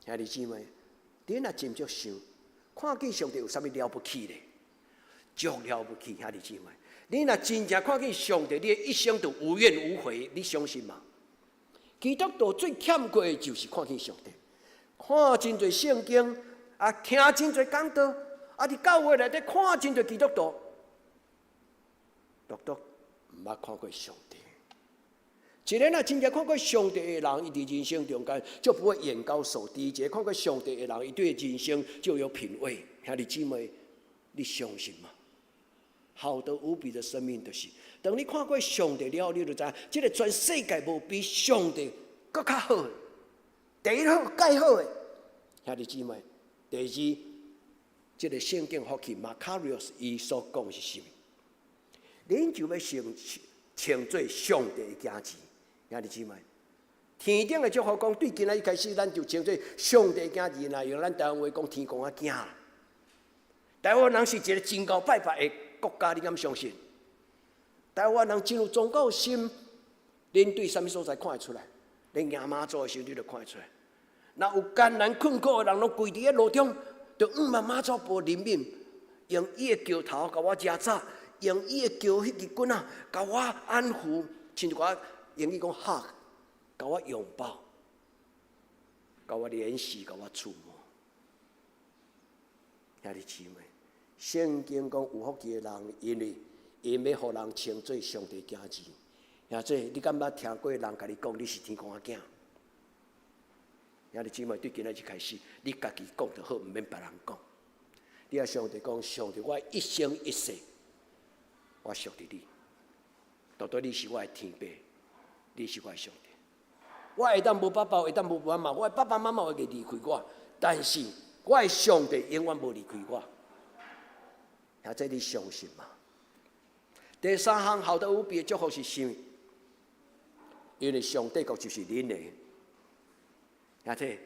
兄弟姊妹，你若真足想，看見上帝有啥物了不起咧？足了不起，兄弟姊妹。你若真正看見上帝，你的一生就無怨無悔，你相信嗎？基督徒最欠缺的就是看見上帝。看真濟聖經，啊，聽真濟講道，啊，佇教會內底看真濟基督徒，獨獨毋捌看過上帝。一個若真正看過上帝的人，伊佇人生中間就不會眼高手低。一個看過上帝的人，伊對人生就有品味。兄弟姊妹，你相信嗎？好得無比的生命，就是當你看過上帝了後，你就知影，這個全世界無比上帝閣較好的，第一好，蓋好的。兄弟姊妹，第二，這個聖經福氣 Makarios 伊所講是啥物？恁就欲稱做上帝的囝兒。兄弟姊妹，天頂的祝福講，對今仔日開始，咱就稱做上帝囝兒。若用咱台灣話講，天公仔囝。台灣人是一個真𠢕拜拜的國家，你敢相信？台灣人真有宗教心，恁對啥物所在看會出來？恁行媽祖的時候，你就看會出來。若有艱難困苦的人，攏跪佇咧路中，就向望媽祖婆憐憫，用伊的轎頭共我遮紮，用伊的轎彼支棍仔共我安撫，親像我英語講 hug，共我擁抱，共我憐惜，共我觸摸。兄弟姊妹，聖經講有福氣的人，因為𪜶欲予人稱做上帝囝兒。兄弟，你敢捌聽過人共你講你是天公仔囝？兄弟姊妹，對今仔日開始，你家己講就好，毋免別人講。你共上帝講，上帝，我一生一世，我屬佇你，獨獨你是我的天父，你是我的上帝。我會當無爸爸，會當無媽媽，我的爸爸媽媽會離開我，但是我的上帝永遠無離開我。兄弟，你相信嗎？第三項好得無比的祝福是啥物？因為上帝國就是恁的。兄弟，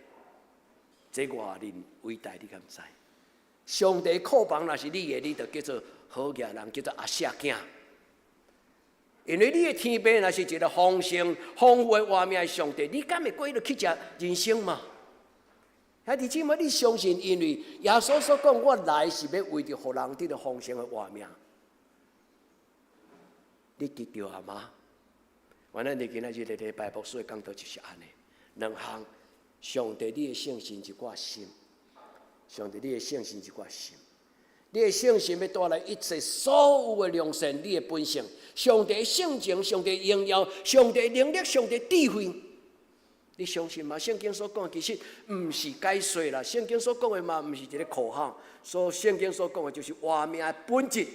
這偌恁偉大，你敢知？上帝庫房若是你的，你就叫做好額人，叫做阿舍囝。因為你的天父若是一個豐盛、豐富的活命的上帝，你敢會過彼落乞食人生嗎？兄弟姊妹，你相信？因為耶穌所講，我來是欲為著予人得著豐盛的活命。你得著啊嗎？原來你今仔日禮拜牧師的講道就是按呢，兩項。上帝，你的聖神佇我心，上帝，你的聖神佇我心，你的聖神欲帶來一切所有的良善，你的本性，上帝性情，上帝榮耀，上帝能力，上帝智慧，你相信嗎？聖經所講的其實毋是解說啦，聖經所講的嘛，毋是一个口號，所聖經所講的就是活命的本質。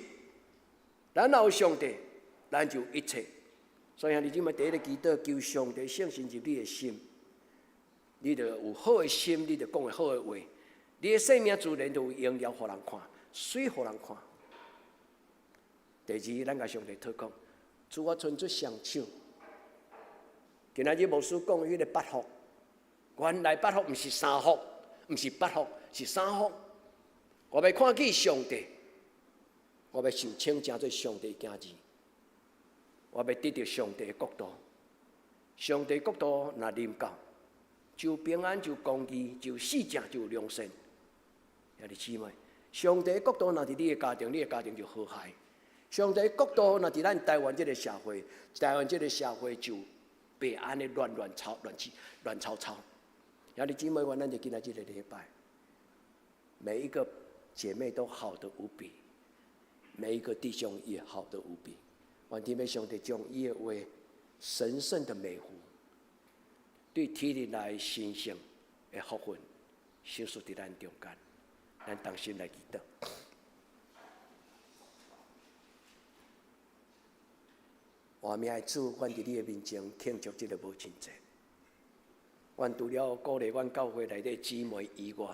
咱若有上帝，咱就有一切。所以兄弟姊妹，第一个祈禱，求上帝聖神入你的心。你就有好的心，你就講會好的話，你的生命自然就有榮耀予人看，媠予人看。第二，咱共上帝禱告，主我伸出雙手。今仔日牧師講彼个八福，原來八福毋是三福，毋是八福，是三福。我欲看見上帝，我欲受稱成做上帝囝兒，我欲得著上帝的國度。上帝國度若臨到，就平安，就公義，就死正，就良善。兄弟姊妹，上帝國度若佇你的家庭，你的家庭就和諧。上帝國度若佇咱台灣這个社會，台灣這个社會就袂按呢亂亂吵、亂起、亂吵吵。兄弟姊妹，願咱就今仔這个禮拜，每一個姐妹都好得無比，每一個弟兄也好得無比。願天父上帝將伊的話神聖的美福，對天靈來神聖的福分，賞賜佇咱中間，咱同心來祈禱。活命的主，阮佇你的面前慶祝這个母親節。阮除了鼓勵阮教會內底姊妹以外，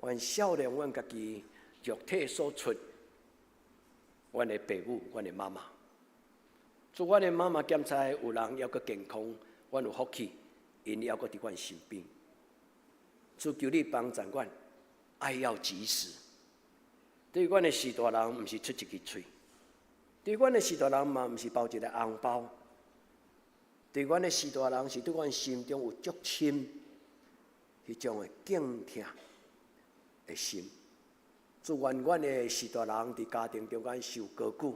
阮孝念阮家己肉體所出，阮的爸母，阮的媽媽。主，阮的媽媽檢查有人猶閣健康，阮有福氣，𪜶猶閣佇阮身邊。主，求你幫助阮，愛要及時。對阮的序大人，毋是出一支喙；對阮的序大人嘛，毋是包一个紅包。對阮的序大人，是對阮心中有足深彼種的敬疼的心。祝願阮的序大人佇家庭中間受高舉，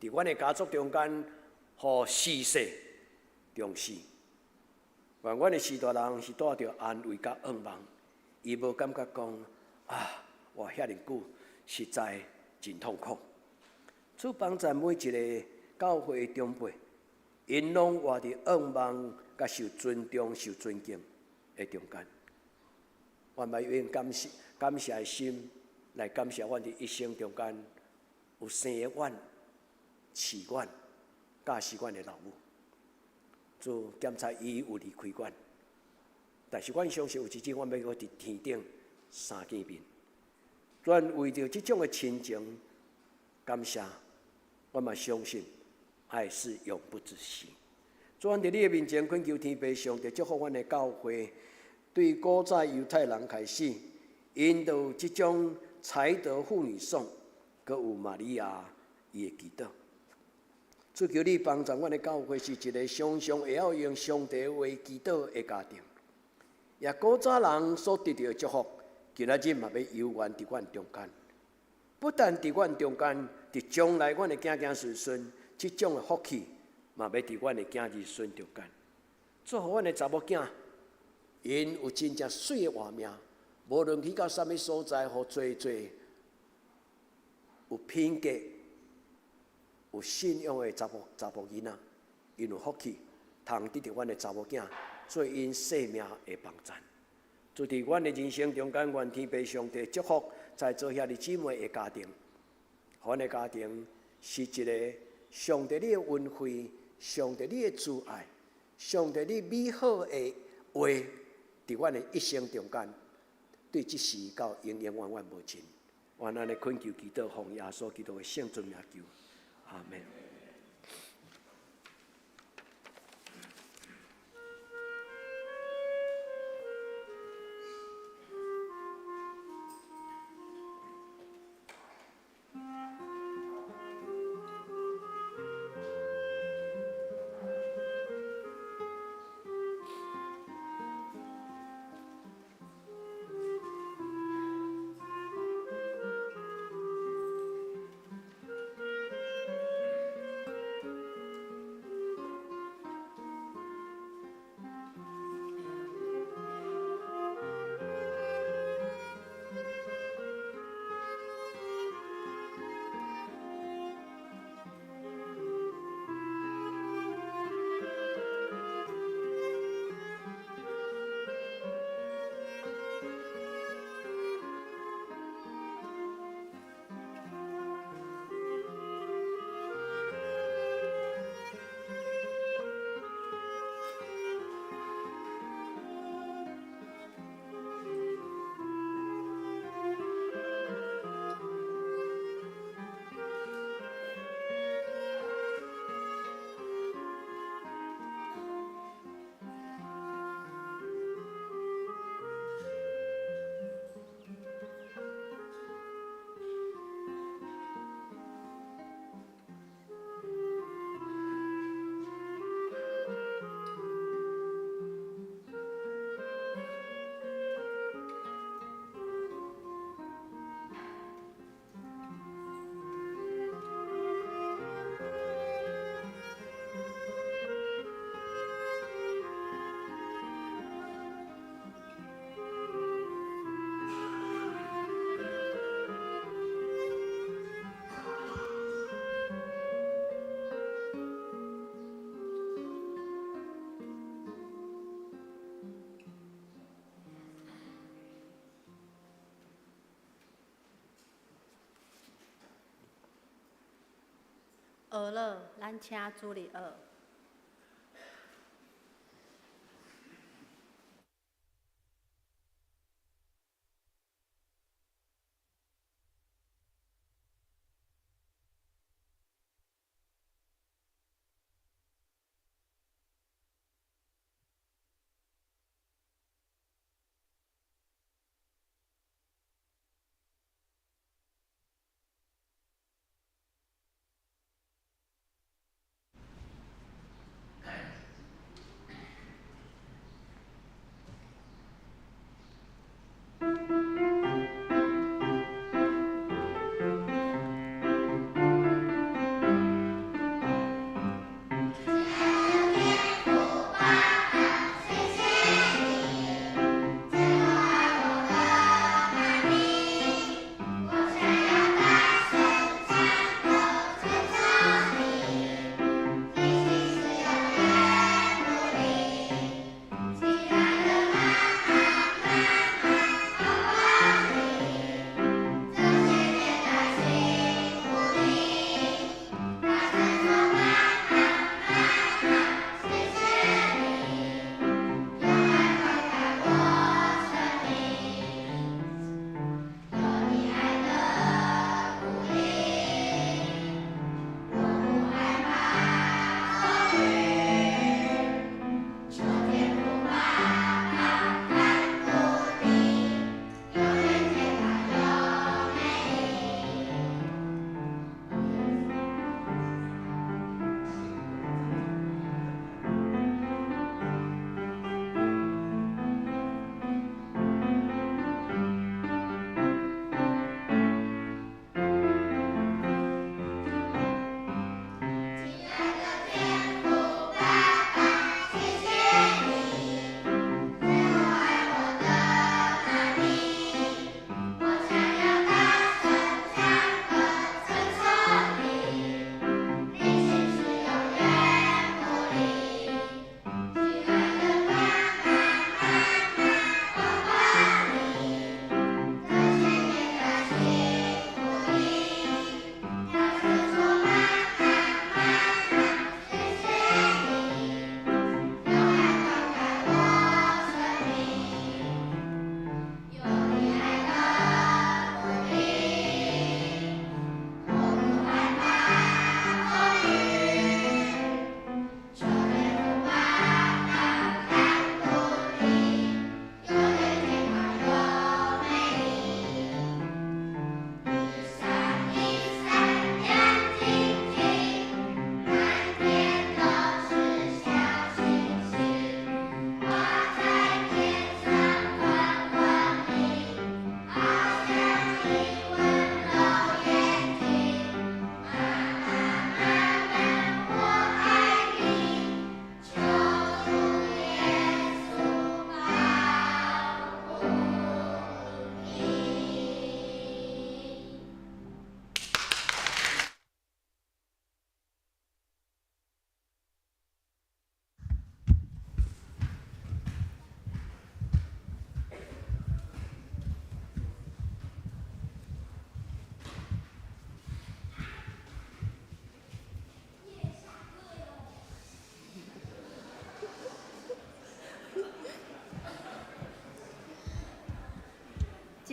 佇阮的家族中間，予世世重視。願阮的序大人是帶著安慰佮向望，伊無感覺講啊，活遐爾久，實在真痛苦。主幫助每一个教會的長輩，𪜶攏活佇向望、佮受尊重、受尊敬的中間。我嘛用感謝、感謝的心來感謝阮佇一生中間有生阮、飼阮、教示阮的老母。主檢查伊有離開阮，但是阮相信有一日，阮欲閣佇天頂相見面。阮為著這種的親情，感謝，我嘛相信愛是永不止息。主，阮佇你的面前懇求天父上帝祝福阮的教會，對古早猶太人開始，𪜶就有這種才德婦女頌，閣有瑪利亞伊的祈禱。主求你幫助阮的教會是一个常常會曉用上帝話祈禱的家庭。也古早人所得著的祝福，今仔日嘛欲猶原佇阮中間。不但佇阮中間，佇將來阮的子子孫孫，這種的福氣嘛欲佇阮的子兒孫中間。祝福阮的查某囝，𪜶有真正媠的活命，無論去到啥物所在，予濟濟有品格、有信仰的查埔查埔囡仔，𪜶有福氣，通得著阮的查某囝做𪜶生命的幫贊。就佇阮的人生中間，願天父上帝祝福在座兄弟姊妹的家庭，阮的家庭是一个上帝你的恩惠、上帝你的慈愛、上帝你美好的話，佇阮的一生中間，對這時到永永遠遠無盡。願按呢懇求祈禱，奉耶穌基督的聖尊名求，阿門。學了，咱請主日學。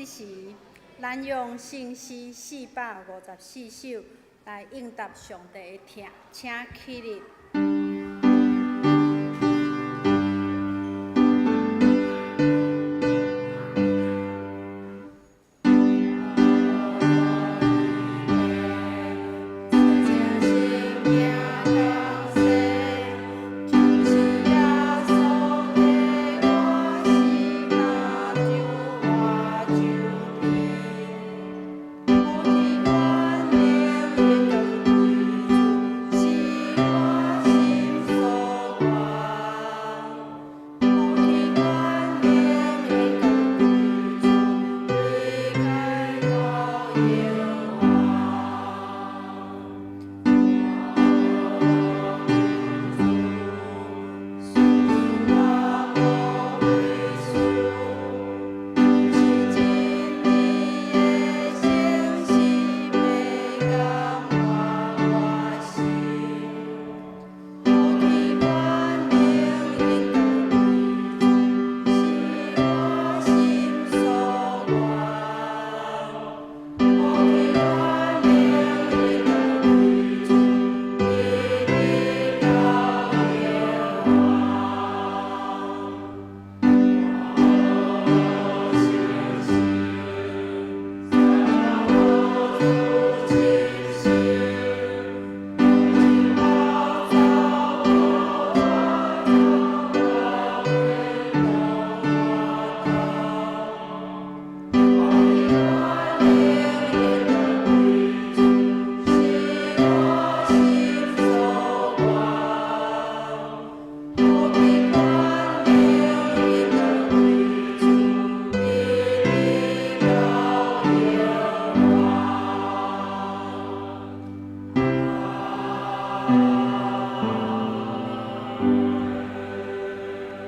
這時，咱用聖詩454首來應答上帝的疼，請起立。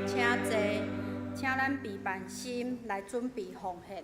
請坐，請咱備辦心來準備奉獻。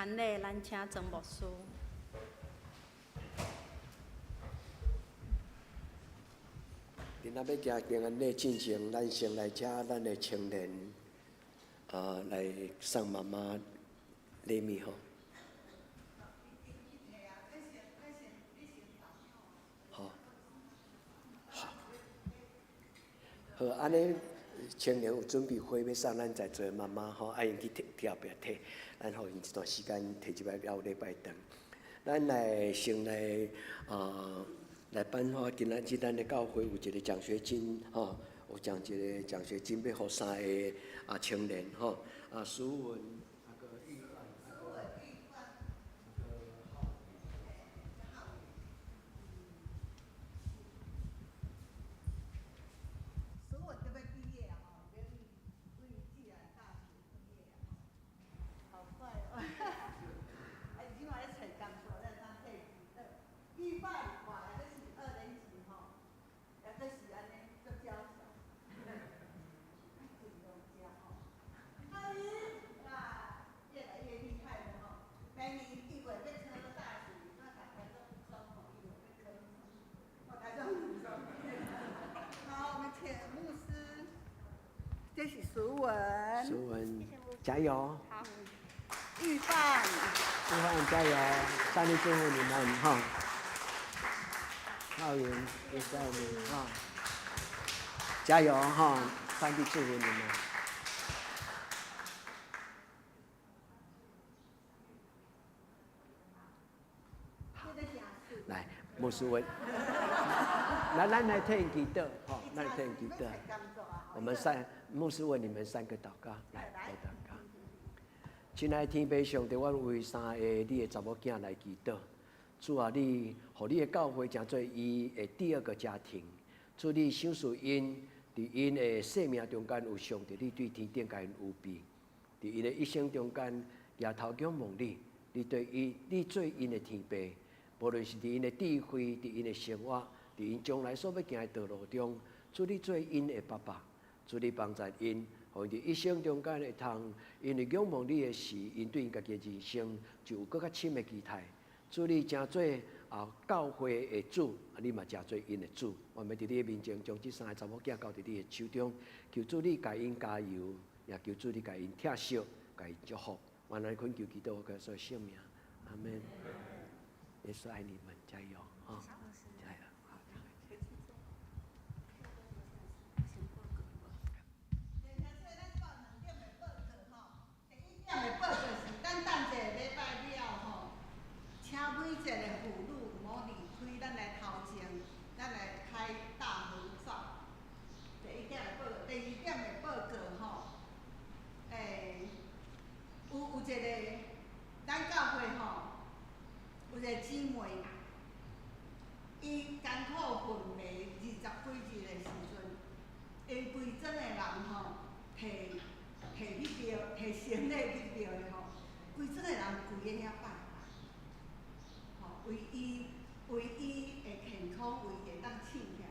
安禮，咱請曾牧師。伫咱欲行平安禮進前，咱先來請咱的青年啊來送媽媽禮物吼。好，好，好，按呢青年有準備花欲送咱在座的媽媽吼，愛𪜶去提去後壁提，咱予𪜶一段時間提入來了禮拜堂。咱來先來啊。來頒發今仔日咱的教會有一個獎學金吼，有獎一個獎學金欲予三個啊青年吼，啊蘇文，啊閣玉范，啊閣蘇文就欲畢業啊吼，欲為暨南大學畢業啊，好快哦！啊，伊這馬咧揣工作，咱通替伊祈禱。玉范，哇，這是二年級吼，抑閣是按呢足嬌小，盡量食吼。阿姨，哇，越來越厲害了吼！明年一月欲考大學，我讀台中五中吼，一月欲考，哦，台中五中。好，我們請牧師，這是淑文。淑文，加油！好。玉范。玉范加油！上帝祝福你們哈。浩雲，也在我們哈，加油哈！上帝祝福你們。好，來，牧師問，來，咱來替𪜶祈禱，吼，咱來替𪜶祈禱。我們三牧師為你們三個禱告，來，來禱告。親愛的天父上帝，阮為三個你的查某囝來祈禱。主啊，你予你的教會成做伊的第二個家庭。主你賞賜𪜶，佇𪜶的生命中間有上帝，你對天頂共𪜶預備。佇𪜶的一生中間，舉頭仰望你，你對伊，你做𪜶的天父。無論是佇𪜶的智慧，佇𪜶的生活，佇𪜶將來所欲行的道路中，主你做𪜶的爸爸，主你幫助𪜶，予𪜶佇一生中間會通，因為仰望你的時，𪜶對𪜶家己的人生就有閣較深的期待。主你成做啊教會的主，啊你嘛成做𪜶的主。我欲佇你的面前將這三个查某囝交佇你的手中，求主你共𪜶加油，也求主你共𪜶疼惜，共𪜶祝福。我來懇求基督耶穌聖名，阿門。耶穌愛你們，加油啊！加油！好。第一點的報告是，咱等一个禮拜了吼，請每一個婦女毋好離開咱的頭前，咱來開大合照。第一點的報告，第二點的報告吼，有一個，咱教會吼，有一個姊妹，伊艱苦昏迷二十幾日的時陣，𪜶規庄的人吼，提提去廟，提行李去廟的吼，規庄的人跪咧遐拜拜，吼，為伊為伊的健康，為伊會當醒起來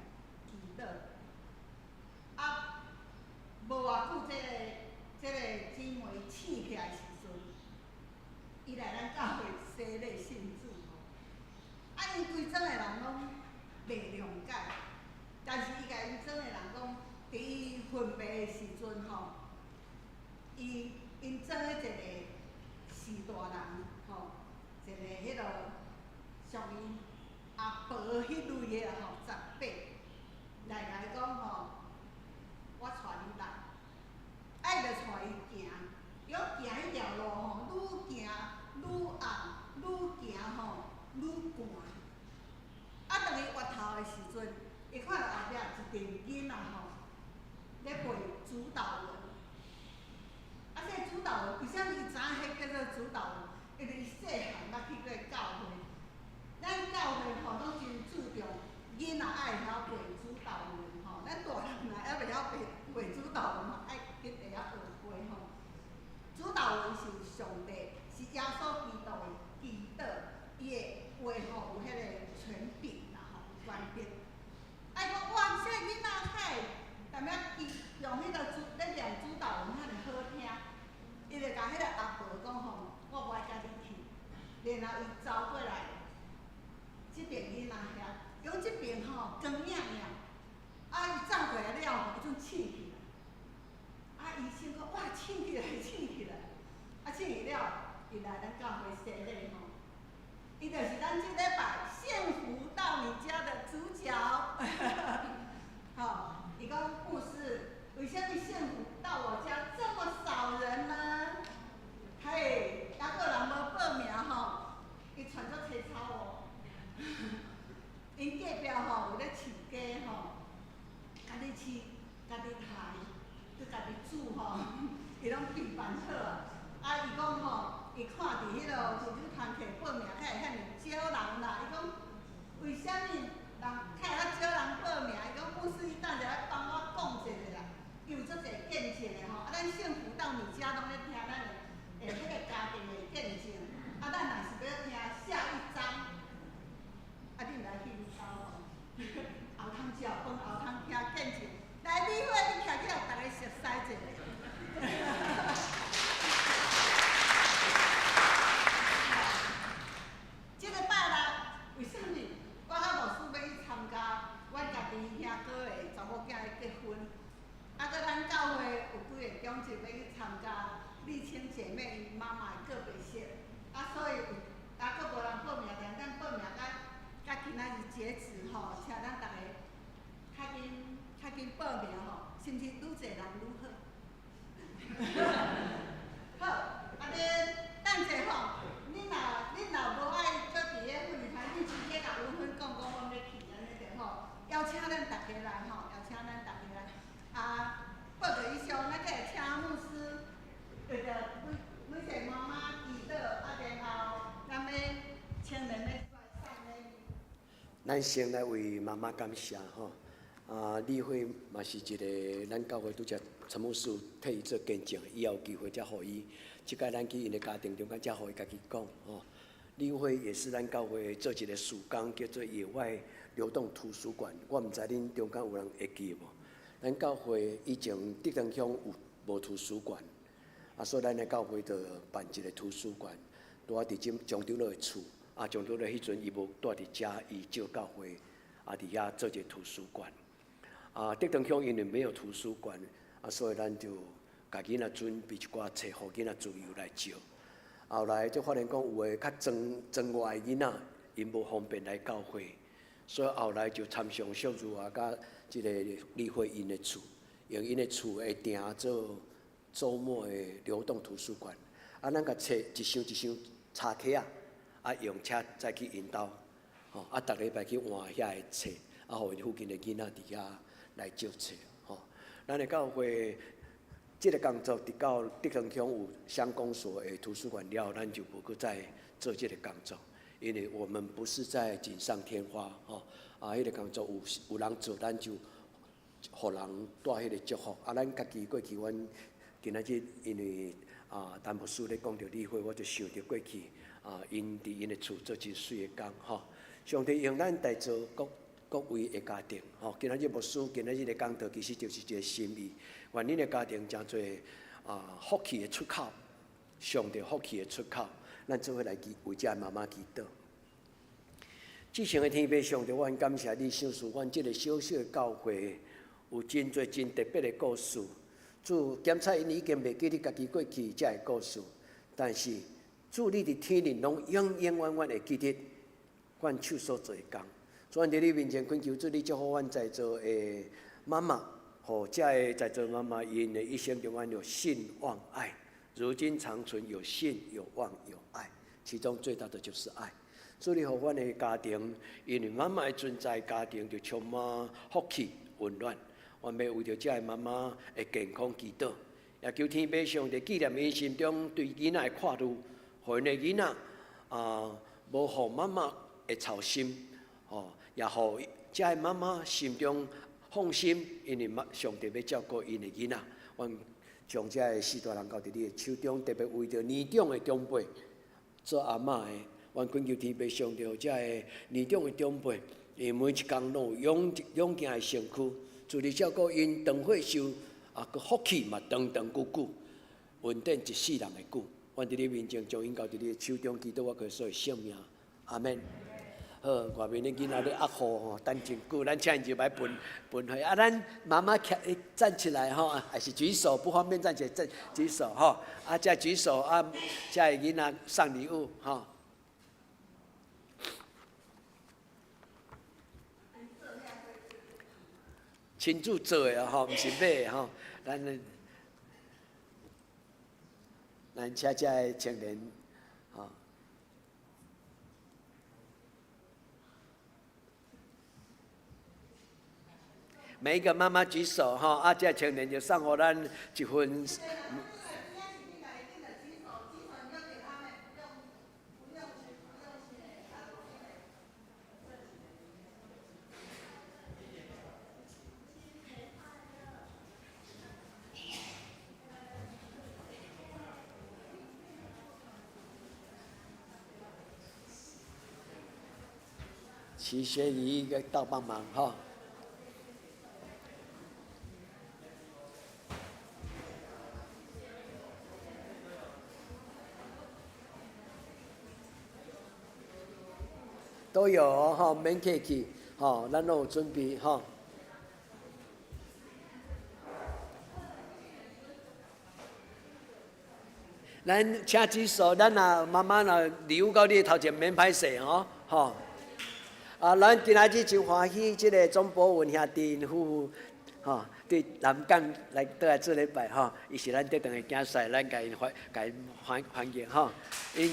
祈禱。啊，無偌久，這個姊妹醒起來時陣，伊來咱教會洗禮信主吼。啊，𪜶規庄的人攏袂諒解，但是伊共𪜶庄的人講，佇伊昏迷的時陣吼，伊𪜶庄的一個序大人吼，一個彼落屬於阿婆彼類的吼，十八來共伊講吼，我帶你來，啊伊就帶伊行，伊講行彼條路吼，愈行愈暗，愈行吼愈寒。啊，當伊回頭的時陣，伊看著後壁一陣囡仔吼，咧背主禱文。啊，這個主禱文，為啥物伊知影彼叫做主禱文？因為伊細漢捌去過教會，咱教會吼攏真注重囡仔愛會曉背主禱文吼，咱大人若猶袂曉背背主禱文嘛，愛緊會曉學背吼。主禱文是上帝，是耶穌基督的祈禱，伊的話吼有彼個權柄啦吼，有權柄。啊，伊講哇，這個囡仔較會踮遐記用彼個主咧念主禱文遐爾好聽，伊就共彼個阿婆講吼，我無愛佮你聽。然後伊走過來，這邊囡仔遐，伊講這邊吼光影影，啊伊走過來了後，伊陣醒起來，啊醫生講哇醒起來醒起來，啊醒起了，伊來咱教會洗禮吼，伊就是咱這禮拜幸福到你家的主角，吼，伊講牧師，為啥物幸福到我家這麼少人呢？嘿，猶閣有人無報名吼，伊傳做凄慘哦。𪜶隔壁吼有咧飼雞吼，家己飼，家己刣，閣家己煮吼，伊攏備辦好啊。啊，伊講吼，伊看佇彼落婦女團體報名，才會遐爾少人啦。伊講為啥物人較會較少人報名？伊講牧師，你等下來幫我講一下啦。伊有足濟見證的吼，啊，咱幸福到你家攏咧聽咱的，欸，彼個家庭的見證。啊，咱若是欲聽下一章，啊，恁來去阮兜吼，後通食飯，後通聽見證。來，美惠，你徛起來，逐家熟似一下。這個拜六，為啥物我佮牧師欲去參加阮家己兄哥的查某囝的結婚？啊，閣咱教會有幾个長執欲去參加麗清姐妹𪜶媽媽的告別式，啊，所以有啊，閣無人報名，但咱報名甲甲今仔日截止吼，請咱逐家較緊較緊報名吼，是毋是愈濟人愈好？好，啊，你等者吼，恁若無愛做佇咧婦女團，恁直接共阮芬講講，阮欲去按呢著吼，邀請咱逐家來吼，邀請咱逐家來。啊，報告以上，咱閣會請牧師為著每每個媽媽祈禱，啊，然後咱欲青年欲出來送禮物。咱先來為媽媽感謝吼，啊，李慧嘛是一個咱教會拄才陳牧師替伊做見證，以後有機會才予伊，這擺咱去𪜶的家庭中間，才予伊家己講吼。李慧也是咱教會做一個事工，叫做野外流動圖書館。我毋知恁中間有人會記無？咱教會以前竹塘鄉有無圖書館，啊，所以咱的教會就辦一個圖書館，拄仔佇這張長老的厝。啊，張長老彼陣伊無住佇遮，伊借教會啊，佇遐做一個圖書館。啊，竹塘鄉因為沒有圖書館，啊，所以咱就共囡仔準備一寡冊，予囡仔自由來借。後來才發現講有的較莊莊外的囡仔，𪜶無方便來教會，所以後來就參詳小組啊，佮這個李慧𪜶的厝，用𪜶的厝的埕做週末的流動圖書館。啊，咱共冊一箱一箱插起啊。啊，用車載去𪜶兜，吼啊，逐禮拜去換遐个冊，啊，予𪜶附近的囡仔佇遐來借冊，吼。咱的教會這個工作，直到竹塘鄉有鄉公所的圖書館了後，咱就無閣再做這個工作，因為我們不是在錦上添花，吼啊，彼個工作有有人做，咱就予人帶彼個祝福。啊，咱家己過去，阮今仔日因為啊，陳牧師咧講著李慧，我就想著過去。啊，𪜶佇𪜶的厝做真媠的工，吼！上帝用咱來做各各位的家庭，吼！今仔日牧師今仔日的講道，其實就是一個心意，願恁的家庭成做啊福氣的出口，上帝福氣的出口，咱做伙來祈為這媽媽祈禱。至聖的天父上帝，阮感謝你賞賜阮這個小小的教會，有真濟真特別的故事。主檢查𪜶已經袂記得家己過去這个故事，但是，主，你佇天靈攏永永遠遠會記得阮手所做的工。主，阮佇你面前懇求主，你祝福阮在座的媽媽，予這个在座媽媽𪜶的一生中間有信望愛，如今長存有信有望有愛，其中最大的就是愛。主，你予阮的家庭，因為媽媽的存在，家庭就充滿福氣溫暖。阮欲為著這个媽媽的健康祈禱，也求天父上帝紀念𪜶心中對囡仔的看慮。予𪜶的囡仔啊，無予媽媽會操心，吼，也予這个媽媽心中放心，因為媽上帝欲照顧𪜶的囡仔。阮將這个四大人交佇你的手中，特別為著年長的長輩做阿嬤的，阮懇求天父上帝，予這个年長的長輩，𪜶每一工攏有勇勇健的身軀，主你照顧𪜶長歲壽，啊，閣福氣嘛長長久久，穩定一世人的久。阮佇你面前將𪜶交佇你的手中，祈禱我耶穌的聖名，阿門。好，外面的囡仔咧壓雨吼，等真久，咱請𪜶入來分分開。啊，咱媽媽徛站起來吼，還是舉手，不方便站起來，站舉手吼。啊，再舉手啊，遮的囡仔送禮物吼。親自做的吼，毋是買的吼。咱咱請遮的青年吼。每一個媽媽舉手吼，啊，這青年就送予咱一份。齊學一個到幫忙哈。都有吼，免客氣，吼，咱攏有準備吼。咱請舉手，咱若媽媽若禮物到你頭前，免歹勢吼，吼。啊，咱今仔日真歡喜，這個鍾博文兄弟𪜶夫婦，吼，對南港來倒來做禮拜吼，伊是咱德堂的囝婿，咱共𪜶歡，共𪜶歡歡迎吼。𪜶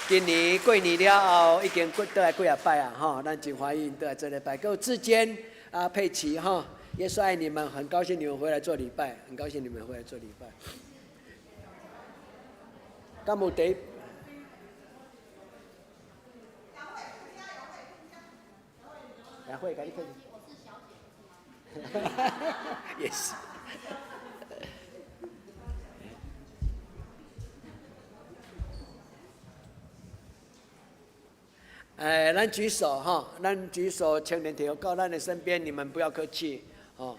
今年過年了後，已經過倒來幾仔擺啊，吼，咱真歡喜𪜶倒來做禮拜。閣有志堅啊，佩奇吼，耶穌愛你們，很高興你們回來做禮拜，很高興你們回來做禮拜。敢有第？雅慧，趕緊客氣。也是。哎，咱舉手哈，咱舉手，青年提到咱的身邊，你們不要客氣，哦。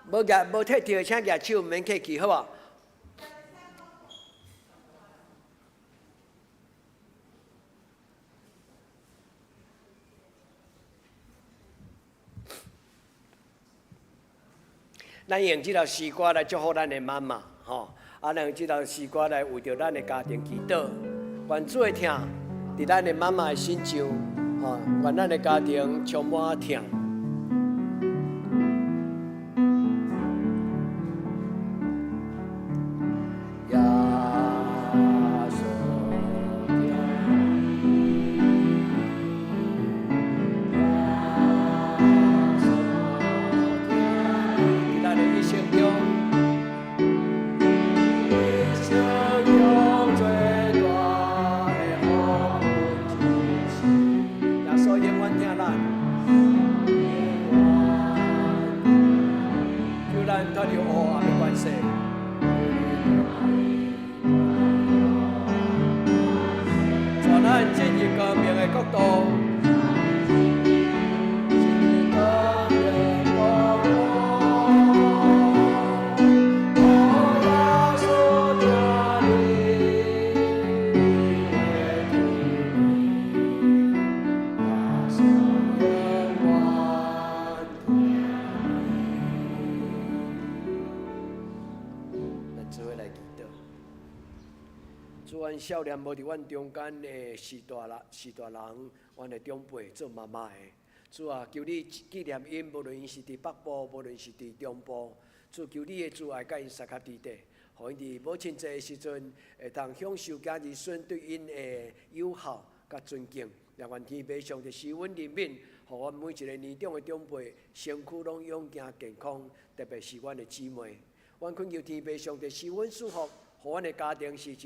無舉無提著，請舉手，毋免客氣，好無？咱用這首詩歌來祝福咱的媽媽，吼！啊，咱用這首詩歌來為著咱的家庭祈禱，願主的疼佇咱的媽媽的身上，吼！願咱的家庭充滿疼。少年無佇阮中間的是大人，是大人，阮的長輩做媽媽的。主啊，求你紀念𪜶，無論𪜶是佇北部，無論是佇中部，主求你的慈愛佮𪜶相佮佇底，予𪜶佇母親節的時陣，會當享受囝兒孫對𪜶的友好佮尊敬。也願天父上帝施恩憐憫，予阮每一個年長的長輩，身軀攏勇健健康，特別是阮的姊妹。阮懇求天父上帝施恩賜福，予阮的家庭是一個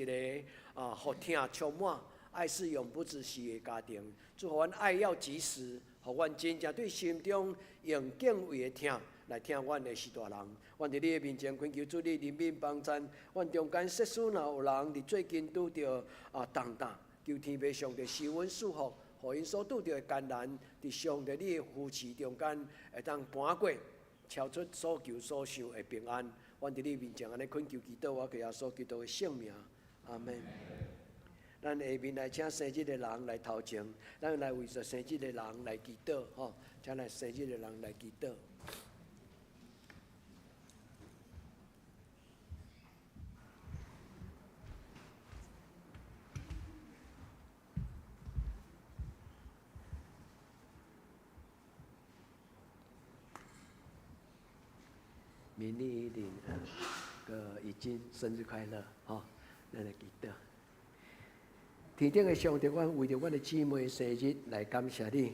啊，予疼充滿，愛是永不止息的家庭。主予阮愛要及時，予阮真正對心中用敬畏的疼來疼阮的序大人。阮佇你的面前懇求主你憐憫幫贊，阮中間設使若有人佇最近拄著啊重擔，求天父上帝施恩賜福，予𪜶所拄著的艱難，佇上帝你的扶持中間會當跋過，超出所求所想的平安。阮佇你面前按呢懇求祈禱，我耶穌基督的聖名，阿們。咱下面來請生日的人來頭前，咱來為著生日的人來祈禱，吼，請來生日的人來祈禱。明麗玲，個已經生日快樂，吼，咱來祈禱。天頂的上帝，阮為著阮的姊妹生日來感謝你。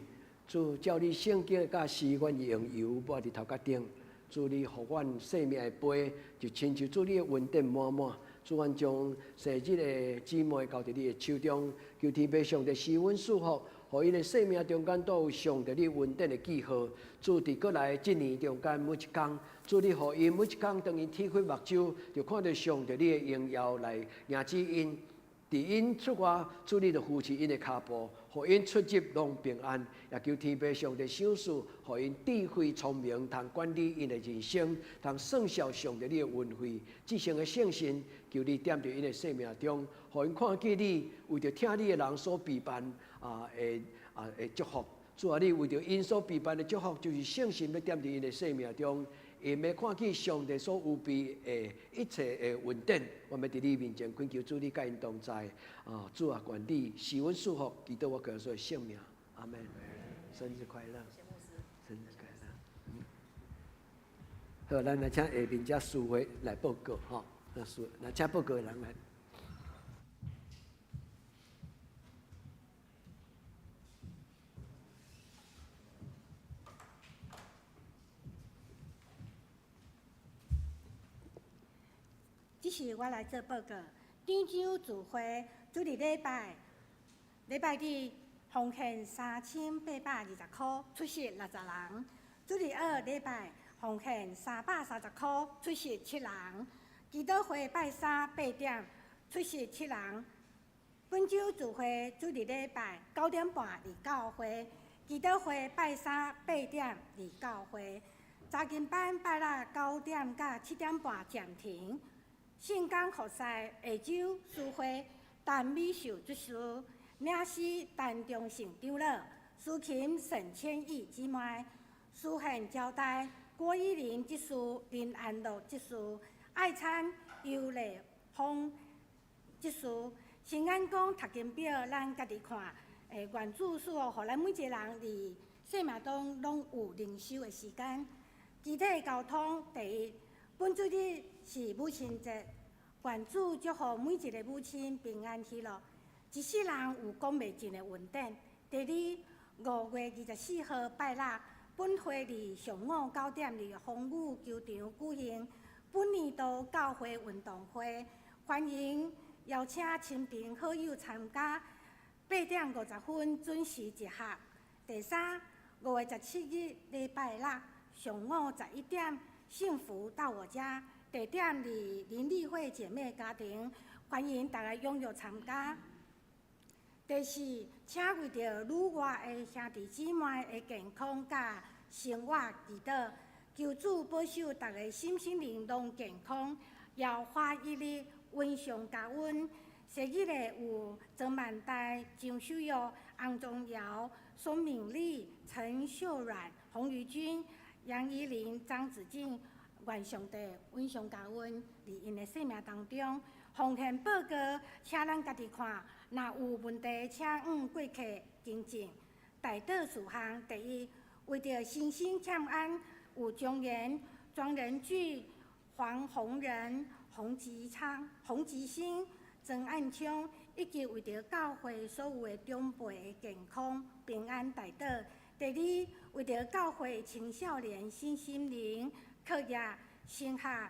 主照你聖經的教示，阮用油抹佇頭殼頂。主你予阮生命的杯，就親像主你的恩典滿滿。主，阮將生日的姊妹交佇你的手中，求天父上帝施恩賜福，予𪜶的生命中間都有上帝你恩典的記號。主佇過來這年中間每一工，主你予𪜶每一工當𪜶天開目睭，就看著上帝你的榮耀來迎接𪜶。佇𪜶出外，主你就扶持𪜶的跤步，予𪜶出入攏平安。也求天父上帝賞賜，予𪜶智慧聰明，通管理𪜶的人生，通算數上帝你的恩惠，至聖的聖神，求你踮佇𪜶的生命中，予𪜶看見你為著疼你的人所備辦啊的啊的祝福。主啊，你為著𪜶所備辦的祝福，就是聖神欲踮佇𪜶的生命中。𪜶欲看見上帝所預備的一切的恩典，我欲佇你面前懇求主你佮𪜶同在。啊，主啊，願你賜阮祝福，祈禱我耶穌的聖名，阿們。生日快樂，生日快樂。好，咱來請下面這司會來報告，吼，那司，來請報告的人來。這是我來做報告。漳州聚會，主日禮拜，禮拜日奉獻3820箍，出席60人。主日二禮拜奉獻330箍，出席七人。祈禱會拜三8點，出席七人。本週聚會主日禮拜9點半佇教會，祈禱會拜三8點佇教會。查經班拜六9點到7點半暫停。聖工服侍下週司會陳美秀執事，領詩陳忠誠長老，司琴沈千億姊妹，司獻招待郭依林執事、林安樂執事，愛餐尤麗芳執事。新眼光讀經表，咱家己看。願主賜福，予咱每一個人佇生命中攏有靈修的時間。肢體溝通第一，本主日是母親節，願主祝福每一個母親平安喜樂。一世人有講袂盡的恩典。第二，5月24號拜六，本會佇上午9點佇風雨球場舉行本年度教會運動會，歡迎邀請親朋好友參加。8點50分準時集合。第三，5月17日禮拜六上午11點，幸福到我家，地點佇林麗慧姐妹家庭，歡迎大家踴躍參加。第四，請為著旅外的兄弟姊妹的健康佮生活祈禱，求主保守逐家身心靈攏健康，搖花一日溫上加溫。生日的有曾萬大、張秀玉、洪宗尧、孫敏麗、陳秀軟、洪瑜君、楊怡玲、張子靜，願上帝溫上加溫，佇𪜶的生命當中。奉獻報告，請咱家己看，若有問題，請向過客更正。代禱事項：第一，為著身心欠安，有莊嚴、莊仁俊、黃宏仁、洪吉昌、洪吉星、曾岸昌，以及為著教會所有的長輩的健康平安代禱。第二，為著教會青少年身心靈課業、升學、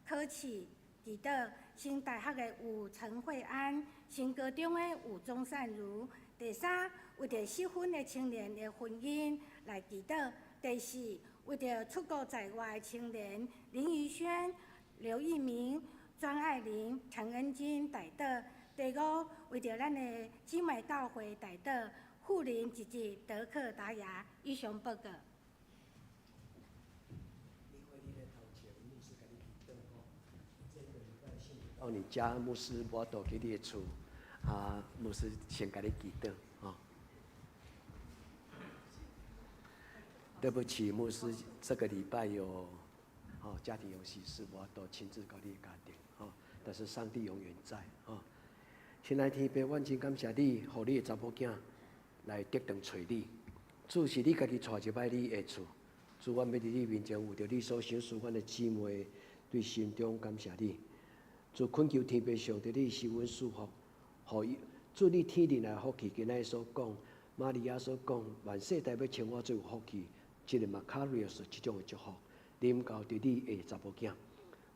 考試、祈禱。新大學的有陳慧安，新高中的有鍾善如。第三，為著失婚的青年的婚姻來祈禱。第四，為著出國在外的青年林怡萱、劉一鳴、莊愛玲、陳恩金代禱。第五，為著咱的姊妹教會代禱，富林姊姊德克達雅。以上報告。到你家，牧師無法度去你的厝，啊，牧師先共你祈禱，吼。對不起，牧師，這個禮拜有，哦，家庭有喜事，無法度親自到你的家庭，吼。但是上帝永遠在，吼。親愛天父，阮真感謝你，予你的查某囝來得當揣你。主是你家己帶入來你的厝，主，阮欲佇你面前為著你所賞賜阮的姊妹，對心中感謝你。主懇求天父上帝，你賜阮賜福，予伊主你天靈來福氣，今仔日所講，瑪利亞所講，萬世代欲稱我做有福氣，這個 Makarios 這種的祝福，臨到佇你的查某囝，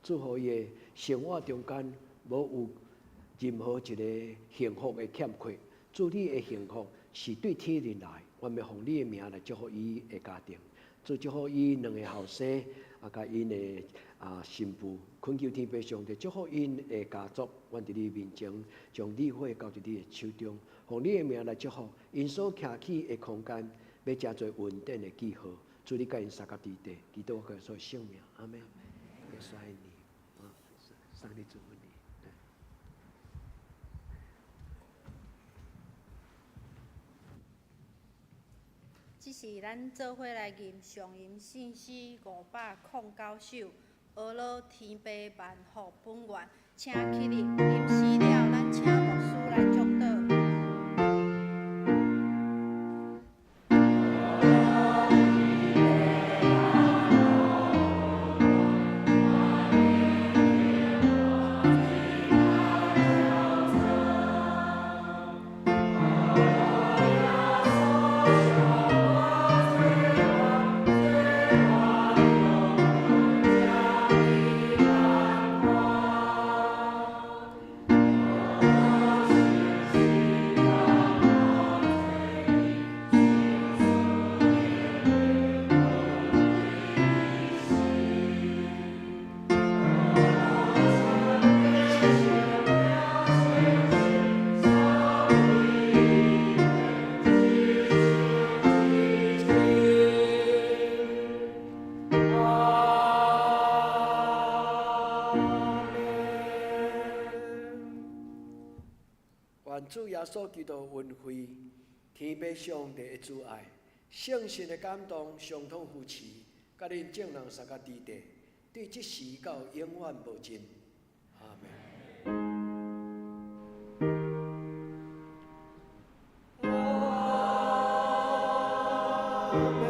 主予伊的生活中間無有任何一個幸福的欠缺。主你的幸福是對天靈來，阮欲奉你的名來祝福伊的家庭，主祝福伊兩个後生，啊，佮𪜶的啊新婦，懇求天父上帝祝福𪜶的家族，阮佇你面前將禮會交佇你的手中，奉你的名來祝福𪜶所徛起的空間，欲誠濟穩定的記號，主你佮𪜶相佮佇地，祈禱我耶穌聖名，阿們。耶穌愛你，啊，上帝祝福你。這是咱做伙來吟上吟聖詩509首，阿羅天父萬福本願，請起立，吟詩了，咱請牧師來祝禱。願主耶穌基督恩惠、天父上帝的慈愛、聖神的感動、相通扶持，佮恁眾人相佮佇地，對這時到永遠無盡。阿們。阿們。